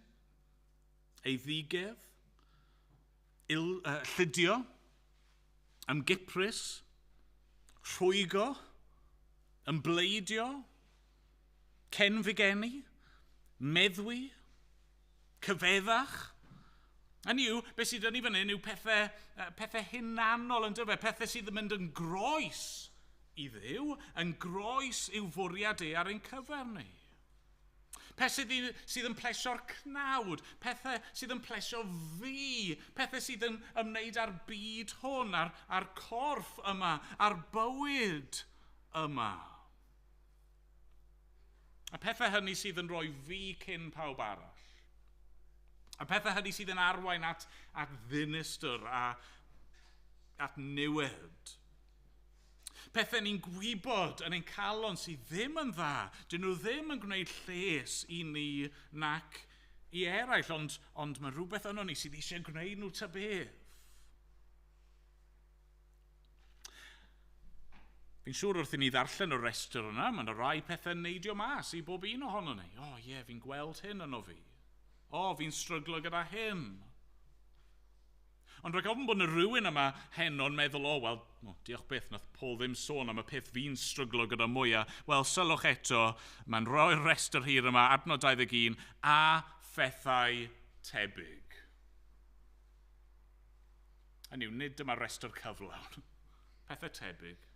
eiddigedd, lludio, ymgiprys, rhwygo, ymbleidio, cenfigeni, meddwi, cyfeddach. Hynny yw, beth sydd yn ei fan hyn yw pethau hunanol yn dyfe, pethau sydd yn mynd yn groes i Dduw, yn groes i'w fwriad e ar ein cyfer ni. Pethau sydd yn plesio'r cnawd, pethau sydd yn plesio fi, pethau sydd yn ymwneud â'r byd hwn, a'r corff yma, a'r bywyd yma. A pethau hynny sydd yn rhoi fi cyn pawb arall. A pethau hynny sydd yn arwain at ddinistr a at niwed. Pethau ni'n gwybod yn ein calon sydd ddim yn dda. Dyn nhw ddim yn gwneud lles i ni nac i eraill, ond mae rhywbeth yno ni sydd eisiau gwneud nhw ta beth. Fi'n siŵr wrth i ni ddarllen y restr yna, mae yna rai pethau'n neidio mas i bob un ohono ni. O ie, fi'n gweld hyn yno fi. O, fi'n stryglo gyda hyn. Ond rhaid ofn bod yna rhywun yma heno'n meddwl, o, wel, diolch byth, nath Paul ddim sôn am y peth fi'n stryglo gyda mwyaf. Wel, sylwch eto, mae'n rhoi'r restr hir yma, adnod 21, a phethau tebyg. Hynny yw, nid dyma restr cyflawn. Pethau tebyg.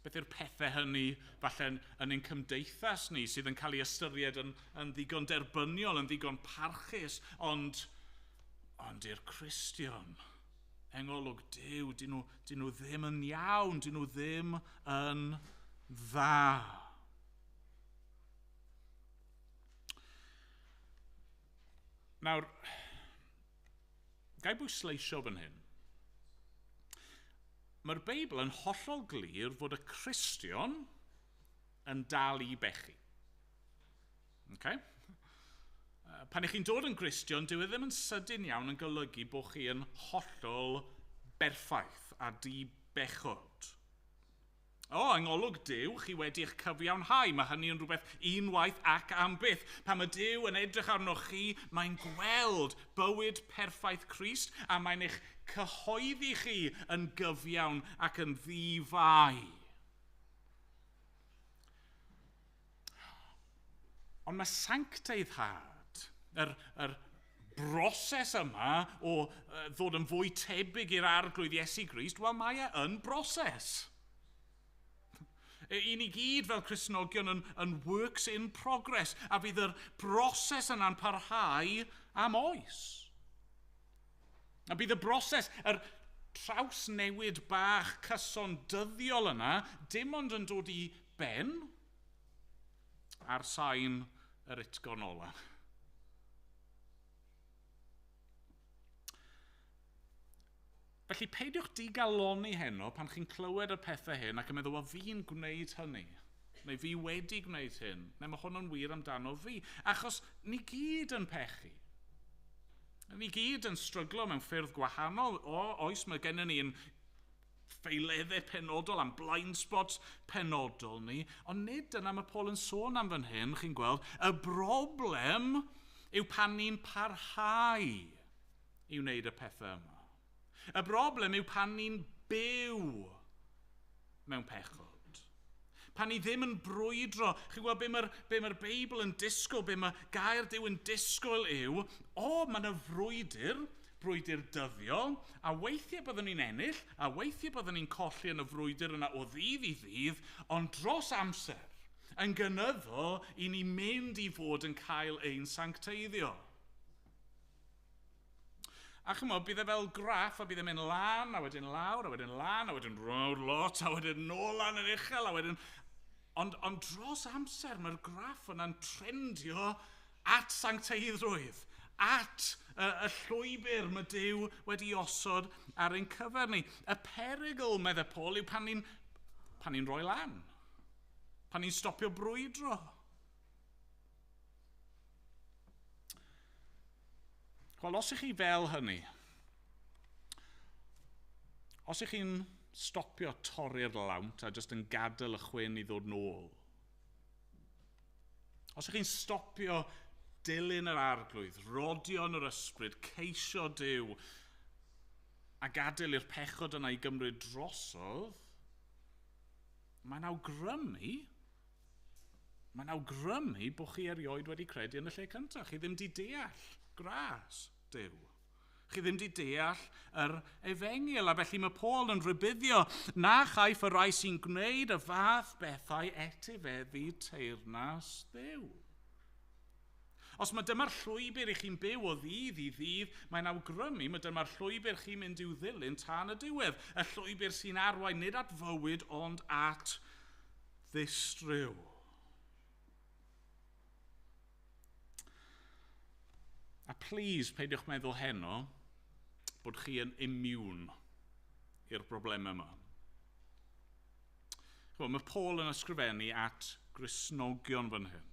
Beth yw'r pethau hynny falle yn ein cymdeithas ni sydd yn cael ei ystyried yn ddigon derbyniol, yn ddigon parchus, ond i'r Cristion, engolwg Duw, dyn nhw ddim yn iawn, dyn nhw ddim yn dda. Nawr, gai bwysleisio fan hyn? Mae'r Beibl yn hollol glir fod y Cristion yn dal i bechu. Okay? Pan ych chi'n dod yn Gristion, dyw e ddim yn sydyn iawn yn golygu bod chi yn hollol berffaith a di-bechod. O, yng ngolwg Duw, chi wedi eich cyfiawnhau. Mae hynny yn rhywbeth unwaith ac am byth. Pan mae Duw yn edrych arnoch chi, mae'n gweld bywyd perffaith Crist a mae'n eich cyhoeddi chi yn gyfiawn ac yn ddifai. Ond mae sancteiddhad, yr broses yma o ddod yn fwy tebyg i'r Arglwydd Iesu Grist, wel mae e yn broses. I ni gyd fel Cristnogion yn works in progress, a fydd yr broses yna'n parhau am oes. A bydd y broses, yr Trawsnewid bach cyson dyddiol yna, dim ond yn dod i ben ar sain yr utgorn ola. Felly peidiwch digalonni heno pan chi'n clywed y pethau hyn ac yn meddwl, wel, fi'n gwneud hynny, neu fi wedi gwneud hyn, neu mae hwn yn wir amdano fi. Achos ni gyd yn pechu. Ni gyd yn stryglo mewn ffyrdd gwahanol. O, oes, mae gennym ni yn ffeileddau penodol am blind spots penodol ni, ond nid dyna mae Paul yn sôn am fan hyn, chi'n gweld, y broblem yw pan ni'n parhau i wneud y pethau yma. Y broblem yw pan ni'n byw mewn pechod. Pan ni ddim yn brwydro, chi'n gweld be mae'r be Beibl yn disgwyl, be mae gair Duw yn disgwyl yw, o, mae yna frwydr, brwydr dyddiol, a weithiau byddwn ni'n ennill, a weithiau byddwn ni'n colli yn y frwydr yna o ddydd i ddydd, ond dros amser, yn gynyddol, i ni mynd i fod yn cael ein sancteiddio. A chymod, bydd e fel graff a bydd e'n mynd lan, a wedyn lawr, a wedyn lan, a wedyn rownd lot, a wedyn nôl lan yn uchel, a wedyn... Ond dros amser mae'r graff yna'n trendio at sancteiddrwydd, at y llwybr mae Duw wedi osod ar ein cyfer ni. Y perygl, meddai Paul, yw pan ni'n rhoi lan, pan ni'n stopio brwydro. Wel, os ych chi fel hynny, os ych chi'n stopio torri'r lawnt a jyst yn gadael y chwyn i ddod nôl, os ych chi'n stopio dilyn yr arglwydd, rodio yn yr ysbryd, ceisio Duw, a gadael i'r pechod yna i gymryd drosodd, mae'n awgrymu bod chi erioed wedi credu yn y lle cyntaf. Chi ddim wedi deall gras Duw. Chi ddim wedi deall yr efengyl, a felly mae Paul yn rhybuddio na chaiff y rhai sy'n gwneud y fath bethau etifeddu teyrnas Dduw. Os mae dyma'r llwybr i chi'n byw o ddydd i ddydd, mae'n awgrymu mae dyma'r llwybr chi'n mynd i'w ddilyn tan y diwedd. Y llwybr sy'n arwain nid at fywyd, ond at ddistryw. A please, peidiwch meddwl heno bod chi yn immune i'r broblemau yma. Chymod, mae Paul yn ysgrifennu at Gristnogion fan hyn.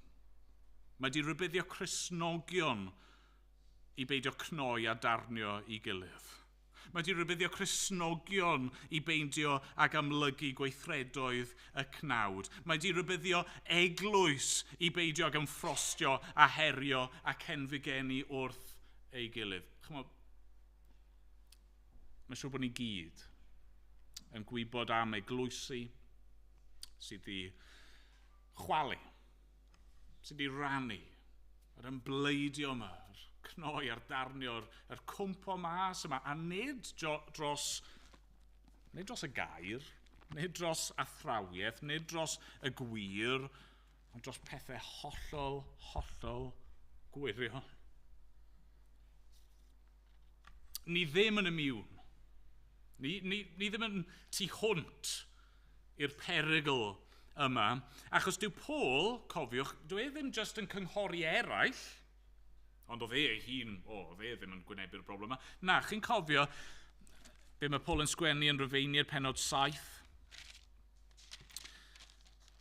Mae di rybuddio Cristnogion i beidio cnoi a darnio i gilydd. Mae di rybuddio Cristnogion i beidio ag amlygu gweithredoedd y cnawd. Mae di rybuddio eglwys i beidio ag ymffrostio a herio a cenfigenu wrth ei gilydd. Chymod, mae'n siŵr bod ni gyd yn gwybod am eglwysi sydd wedi chwalu, sydd wedi rannu, yr ymbleidio yma, yr cnoi a'r darnio, yr cwmpo mas yma, a nid dros y gair, nid dros athrawiaeth, nid dros y gwir, ond dros pethau hollol, hollol gwirion. Ni ddim yn immune. Ni ddim yn tu hwnt i'r perygl yma, achos dyw Paul, cofiwch, dyw e ddim just yn cynghori eraill, ond oedd e ei hun, oedd e ddim yn gwynebu'r broblem yma. Na, chi'n cofio be mae Paul yn sgwennu yn Rufeiniaid pennod 7?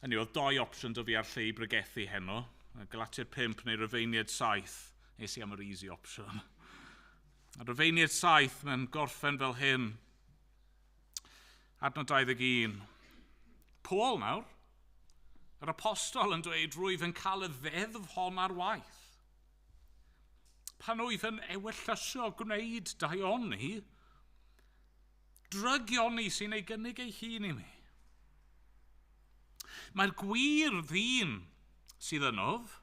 Hynny, oedd doi opsiwn 'da fi ar lle i bregethu heno, Galatiaid 5 neu Rufeiniaid 7. Nes i am yr easy option. A Rufeiniaid 7, mae'n gorffen fel hyn. Adnod 21. Paul nawr, yr apostol yn dweud, rwyf yn cael y ddeddf hon ar waith. Pan oedd yn ewyllysio gwneud daioni, drygioni sy'n ei gynnig ei hun i mi. Mae'r gwir ddyn sydd ynof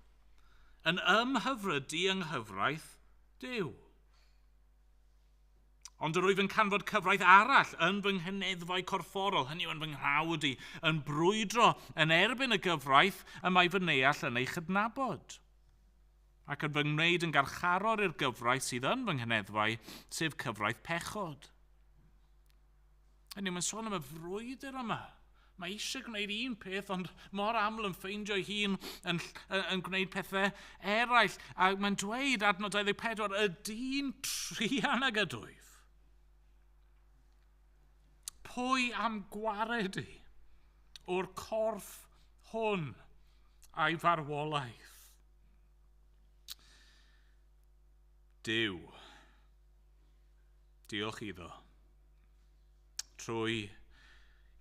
yn ymhyfrydu yng nghyfraith Duw. Ond yr wyf yn canfod cyfraith arall yn fy nghyneddfau corfforol, hynny yw yn fy nghrawd i, yn brwydro yn erbyn y gyfraith y mae fy neall yn ei chydnabod, ac yn fy ngwneud yn garcharor i'r gyfraith sydd yn fy nghyneddfau, sef cyfraith pechod. Hynny, mae'n sôn am y frwydr yma. Mae eisiau gwneud un peth, ond mor aml yn ffeindio ei hun yn gwneud pethau eraill. A mae'n dweud, adnod 24, y dyn truan ag ydwyf. Pwy am gwared i o'r corff hwn a'i farwolaeth? Duw. Diolch iddo. Trwy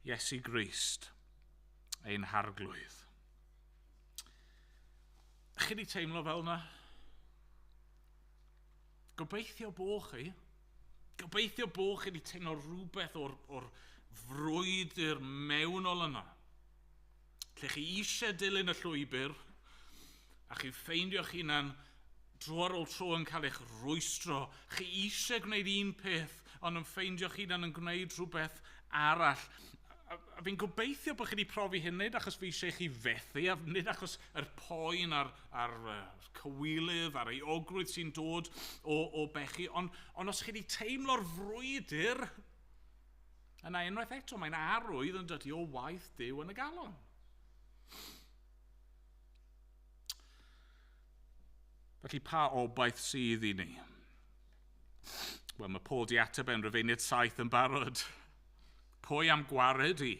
Iesu Grist, ein harglwydd. Chi wedi teimlo fel yna? Gobeithio bo chi. Gobeithio bo chi wedi teimlo rhywbeth o'r frwydr mewnol yna. Lle chi eisiau dilyn y llwybr, a chi'n ffeindio'ch hunan dro ar ôl tro yn cael eich rwystro. Chi eisiau gwneud un peth, ond yn ffeindio'ch hunan yn gwneud rhywbeth arall. A fi'n gobeithio bod chi wedi profi hyn, nid achos fi eisiau chi fethu, a nid achos yr poen a'r cywilydd a'r euogrwydd sy'n dod o bechu, ond os chi wedi teimlo'r frwydr, yna unwaith eto mae'n arwydd yn dydy o waith Duw yn y galon. Felly pa obaith sydd i ni? Wel, mae Paul di ateb yn Rufeiniaid 7 yn barod. Pwy am gwared i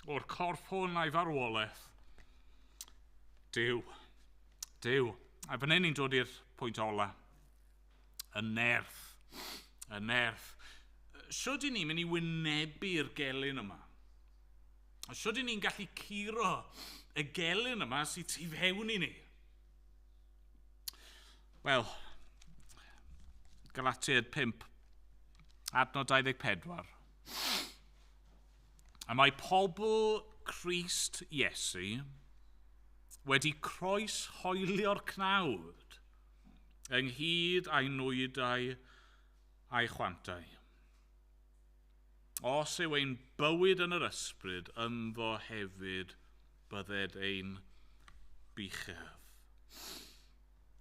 o'r corff hwn a'i farwolaeth? Duw. Duw. A fan hyn ni'n dod i'r pwynt ola. Y nerth. Y nerth. Shwd i ni'n mynd i wynebu'r gelyn yma? Shwd i ni'n gallu curo y gelyn yma sydd tu fewn i ni? Wel, Galatiaid 5, adnod 24. A mae pobl Crist Iesu wedi croeshoelio'r cnawd ynghyd â'i nwydau a'i chwantau. Os yw ein bywyd yn yr ysbryd, ynddo hefyd bydded ein buchedd.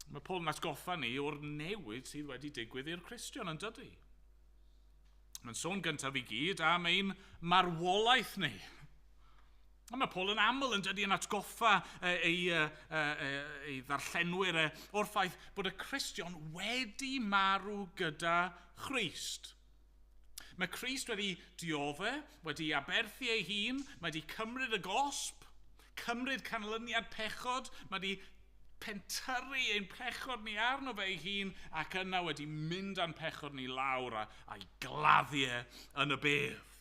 Mae Paul yn atgoffa ni o'r newid sydd wedi digwydd i'r Cristion yn dydy. Mae'n sôn gyntaf i gyd am ein marwolaeth ni. A mae Paul yn aml yn dydy yn atgoffa ei ddarllenwyr o'r ffaith bod y Cristion wedi marw gyda Christ. Mae Crist wedi diodde, wedi aberthu ei hun, mae wedi cymryd y gosb, cymryd canlyniad pechod, mae wedi pentyrru ein pechod ni arno fe ei hun ac yna wedi mynd â'n pechod ni lawr a'i gladdu e yn y bedd.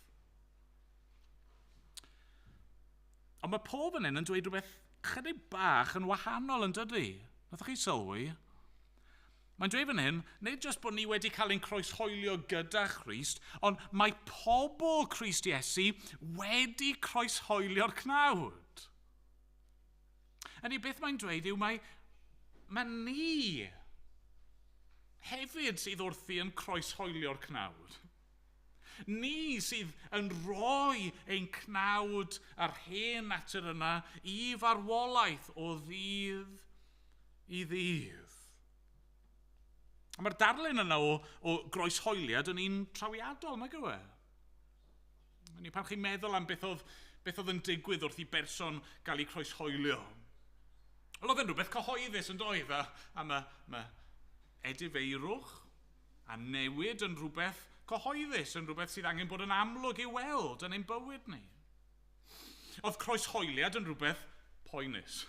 Ond mae Paul fan hyn yn dweud rhywbeth chydig bach yn wahanol yn dydy. Nathoch chi sylwi? Mae'n dweud fan hyn, nid jyst bod ni wedi cael ein croeshoelio gyda Christ, ond mae pobl Crist Iesu wedi croeshoelio'r cnawd. Ydy, beth mae'n dweud yw mae ni hefyd sydd wrthi yn croeshoelio'r cnawd. Ni sydd yn rhoi ein cnawd a'r hen natur yna i farwolaeth o ddydd i ddydd. A mae'r darlun yna o groeshoeliad yn un trawiadol, nag yw e? Pan chi'n meddwl am beth oedd yn digwydd wrth i berson gael ei croeshoelio. Wel, oedd yn rhywbeth cyhoeddus yn doedd, a mae edifeirwch a newid yn rhywbeth cyhoeddus, yn rhywbeth sydd angen bod yn amlwg i'w weld yn ein bywyd ni. Oedd croeshoeliad yn rhywbeth poenus.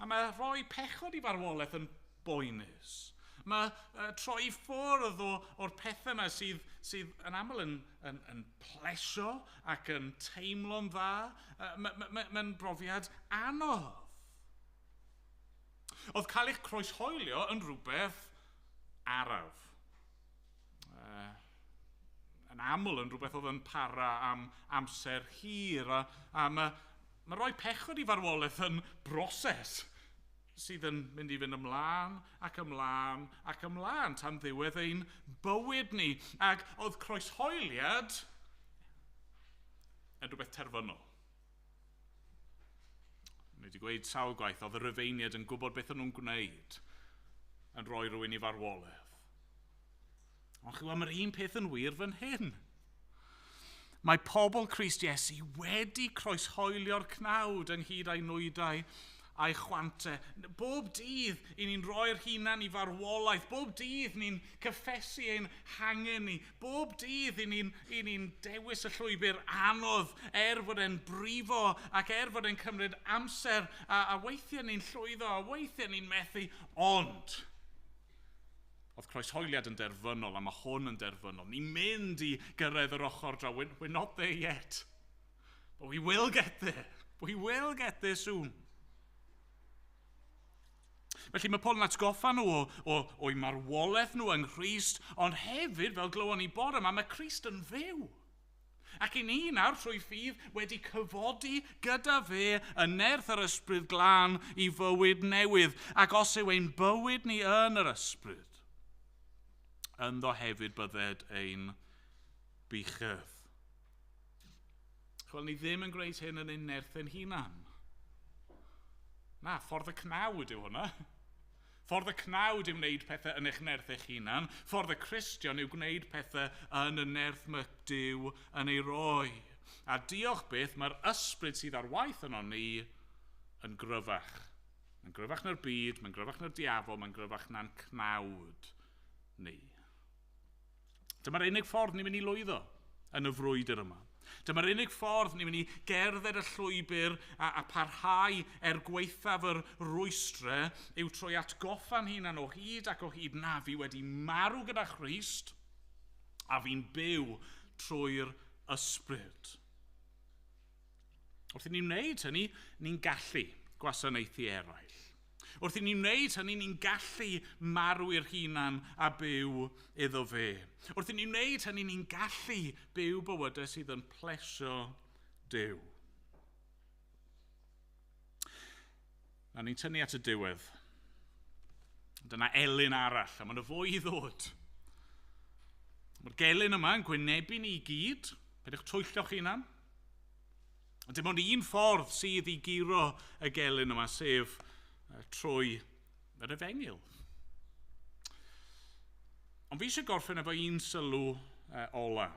A mae rhoi pechod i farwolaeth yn boenus. Mae troi ffwrdd o'r pethau yma sydd yn aml yn plesio ac yn teimlo'n dda. Mae'n brofiad anodd. Oedd cael eich croeshoelio yn rhywbeth araf. Yn aml yn rhywbeth oedd yn para am amser hir. A mae rhoi pechod i farwolaeth yn broses sydd yn mynd i fynd ymlaen ac ymlaen ac ymlaen tan ddiwedd ein bywyd ni. Ac oedd croeshoeliad yn rhywbeth terfynol. Ni wedi gweud sawl gwaith, oedd y Rufeiniaid yn gwybod beth o'n nhw'n gwneud yn rhoi rhywun i farwolaeth. Ond chi'n gwybod, mae'r un peth yn wir fan hyn. Mae pobl Crist Iesu wedi croeshoelio'r cnawd ynghyd â'i nwydau a'i chwantau. Bob dydd i ni'n rhoi'r hunan i farwolaeth. Bob dydd ni'n cyffesu ein hangen ni. Bob dydd i ni'n ni dewis y llwybr anodd er fod e'n brifo ac er fod e'n cymryd amser a weithiau ni'n llwyddo a weithiau ni'n methu. Ond oedd croeshoeliad yn derfynol a mae hwn yn derfynol. Ni'n mynd i gyrraedd yr ochr draw. We're not there yet. But we will get there. We will get there soon. Felly mae Paul yn atgoffa nhw o'i marwolaeth nhw yng Nghrist, ond hefyd, fel glywon ni bore yma, mae Crist yn fyw. Ac i ni nawr, trwy ffydd, wedi cyfodi gyda fe yn nerth yr Ysbryd Glân i fywyd newydd. Ac os yw ein bywyd ni yn yr Ysbryd, ynddo hefyd bydded ein buchedd. Chwel, ni ddim yn gwneud hyn yn ein nerth ein hunan. Na, ffordd y cnawd yw hwnna. Ffordd y cnawd yw wneud pethau yn eich nerth eich hunan. Ffordd y Cristion yw gwneud pethau yn y nerth mae Duw yn ei roi. A diolch byth, mae'r ysbryd sydd ar waith yno ni yn gryfach. Mae'n gryfach na'r byd, mae'n gryfach na'r diafol, mae'n gryfach na'n cnawd ni. Dyma'r unig ffordd ni'n mynd i lwyddo yn y frwydr yma. Dyma'r unig ffordd ni'n mynd i gerdded y llwybr a parhau er gwaethaf yr rwystre yw trwy atgoffa'n hunan o hyd ac o hyd na fi wedi marw gyda Christ a fi'n byw trwy'r ysbryd. Wrth i ni wneud hynny, ni'n gallu gwasanaethu eraill. Wrth i ni wneud hynny, ni'n gallu marw i'r hunan a byw iddo fe. Wrth i ni wneud hynny, ni'n gallu byw bywydau sydd yn plesio Duw. A ni'n tynnu at y diwedd. Dyna elyn arall, a mae'n y fwy i ddod. Mae'r gelyn yma yn gwynebu ni i gyd. Peidiwch twyllo'ch hunan. Dim ond un ffordd sydd i guro y gelyn yma, sef trwy yr efengyl. Ond fi eisiau gorffen efo un sylw ola.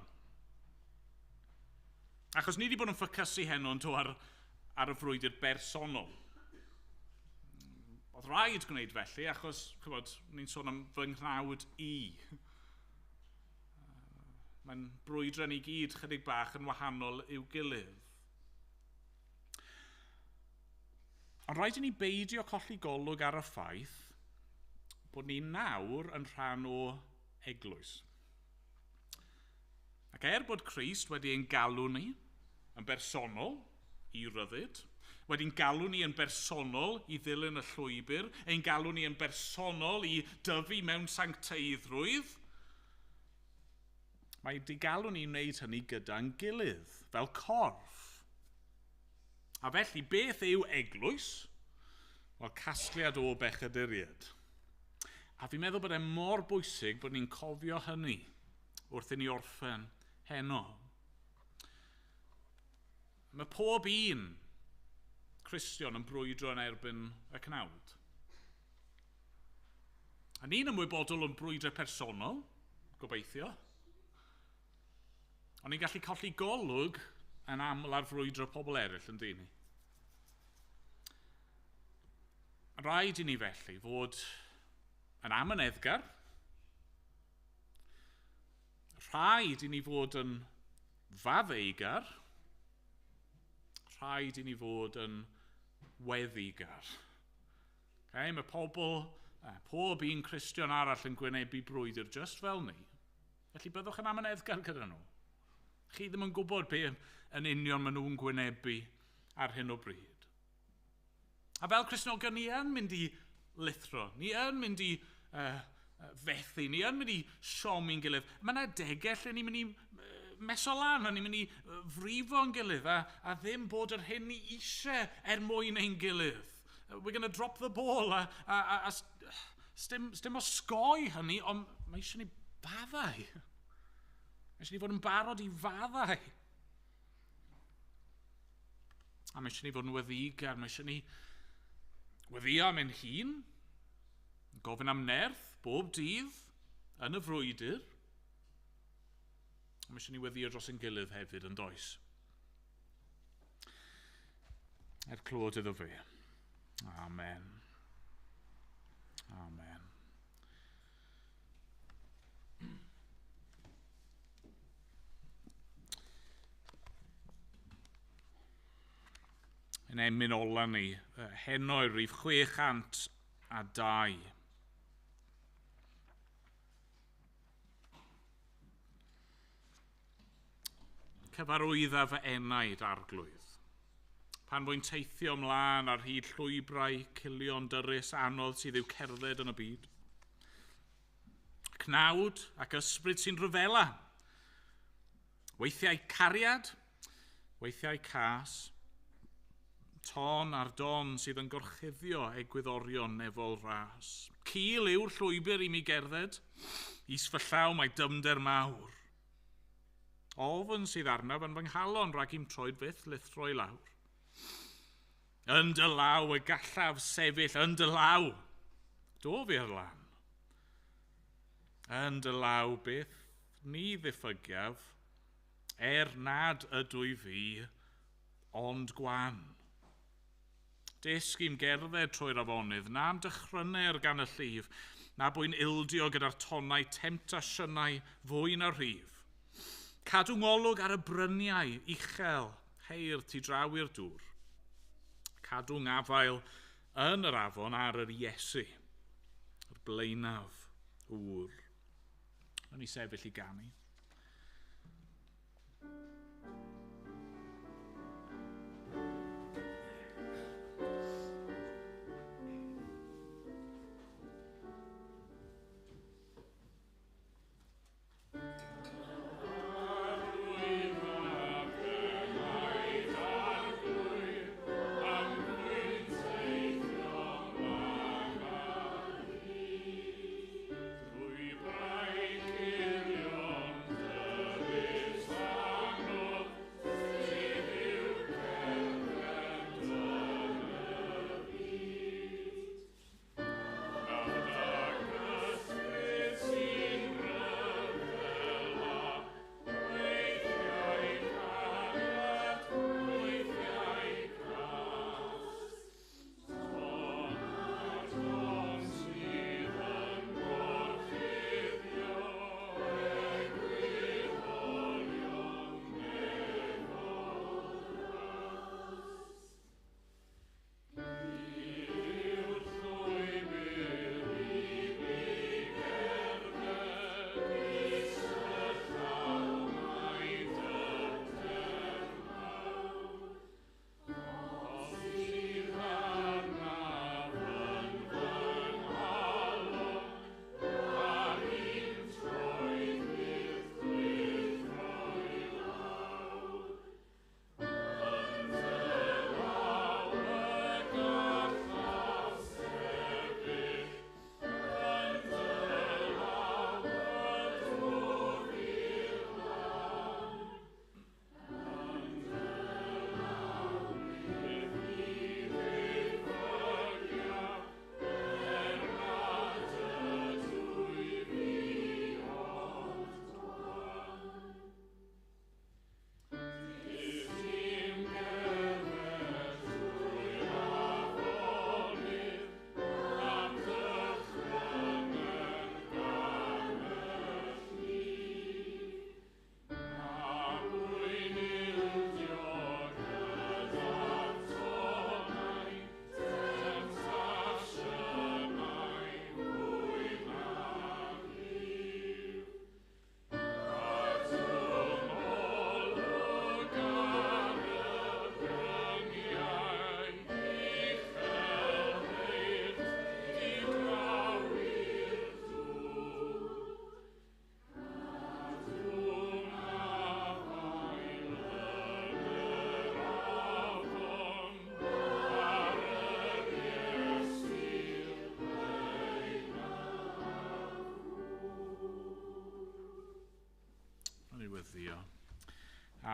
Achos ni wedi bod yn ffocysu heno yn ar y frwydr bersonol. Oedd rhaid gwneud felly, achos chybod, ni'n sôn am fy nghnawd i. Mae'n brwydro ni gyd chydig bach yn wahanol i'w gilydd. Ond rhaid i ni beidio colli golwg ar y ffaith bod ni nawr yn rhan o eglwys. Ac er bod Crist wedi ein galw ni yn bersonol i ryddid, wedi'n galw ni yn bersonol i ddilyn y llwybr, ein galw ni yn bersonol i dyfu mewn sancteiddrwydd, mae wedi galw ni wneud hynny gyda'n gilydd, fel corff. A felly, beth yw eglwys? Wel, casgliad o bechaduriaid. A fi'n meddwl bod e mor bwysig bod ni'n cofio hynny wrth i ni orffen heno. Mae pob un Cristion yn brwydro yn erbyn y cnawd. A ni'n ymwybodol o'n brwydro personol, gobeithio. Ond ni'n gallu colli golwg yn aml ar frwydro pobl eraill yn dyn ni. Rhaid i ni felly fod yn amyneddgar. Rhaid i ni fod yn faddeugar. Rhaid i ni fod yn weddigar. Okay, mae pobl, pob un Cristion arall yn gwynebu brwydr just fel ni. Felly byddwch yn amyneddgar gyda nhw. Chi ddim yn gwybod be yn union maen nhw'n gwynebu ar hyn o bryd. A fel Cristnogion, ni yn mynd i lithro, ni yn mynd i fethu, ni yn mynd i siomi'n gilydd. Mae yna adegau lle ni'n mynd i meso lan, a ni'n mynd i frifo'n gilydd, a ddim bod yr hyn ni eisiau er mwyn ein gilydd. We're going to drop the ball, a sdim osgoi hynny, ond mae eisiau ni faddau. Mae eisiau ni fod yn barod i faddau. A mae eisiau ni fod yn weddigar, mae eisiau ni weddïo am ein hun, gofyn am nerth bob dydd yn y frwydr. Mae eisiau ni weddio dros ein gilydd hefyd yn does. Er clod iddo fe. Amen. Amen. Yn emyn ola ni, heno i rif 602. Cyfarwydda fy enaid, Arglwydd. Pan fwy'n teithio ymlaen ar hyd llwybrau cilion dyrys anodd sydd i'w cerdded yn y byd. Cnawd ac ysbryd sy'n rhyfela. Weithiau cariad, weithiau cas. Ton ar don sydd yn gorchuddio egwyddorion nefol ras. Cil yw'r llwybr i mi gerdded. Is fy llaw mae dyfnder mawr. Ofn sydd arnaf yn fy nghalon rhag i'm troed fyth lithro i lawr. Yn dy law y gallaf sefyll, yn dy law. Dof i'r lan. Yn dy law byth ni ddiffygiaf, er nad ydw i fi, ond gwan. Dysg i'm gerdded trwy'r afonydd, na'm dychryner gan y llif, na bwy'n ildio gyda'r tonnau temtasiynau fwy na rhif. Cadw ngolwg ar y bryniau uchel, heir tu draw i'r dŵr. Cadw ngafael yn yr afon ar yr Iesu, yr blaenaf ŵr. Rwy'n i sefyll i ganu.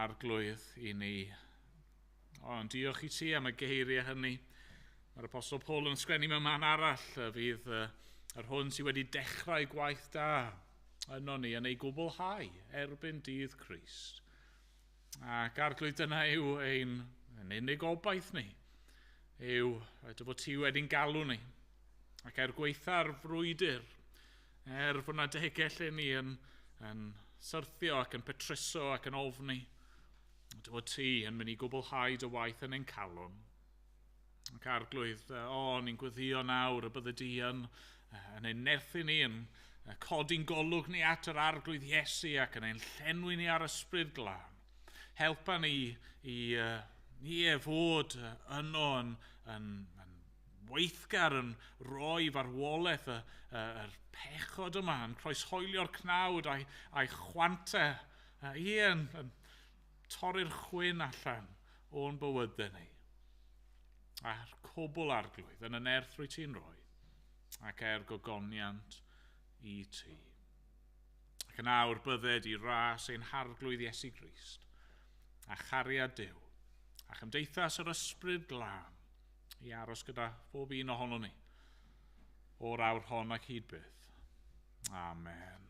Arglwydd i ni. Ond diolch i ti am y geiriau hynny. Mae'r Apostol Paul yn sgwennu mewn man arall y fydd yr hwn sydd wedi dechrau gwaith da yno ni yn ei gwblhau erbyn dydd Crist. Ac Arglwydd, dyna yw ein unig obaith ni, yw dy fod ti wedi'n galw ni. Ac er gweitha'r frwydr, er fod na degau lle ni yn syrthio ac yn petruso ac yn ofni, dy fod ti yn mynd i gwblhau dy waith yn ein calon. Ac Arglwydd, o, ni'n gweddio nawr y bydde di yn ein nerthu ni, yn codi'n golwg ni at yr Arglwydd Iesu ac yn ein llenwi ni ar Ysbryd Glân. Helpa ni i e fod yno yn weithgar, yn rhoi farwolaeth yr pechod yma, yn croeshoelio'r cnawd a'i chwantau, ie, yn torri'r chwyn allan o'n bywydau ni. A'r cwbl, Arglwydd, yn y nerth rwy ti'n rhoi, ac er gogoniant i ti. Ac yn awr bydded i ras ein Harglwydd Iesu Grist, a chariad Duw, a chymdeithas yr Ysbryd Glân, i aros gyda phob un ohono ni, o'r awr hon ac hyd byth. Amen.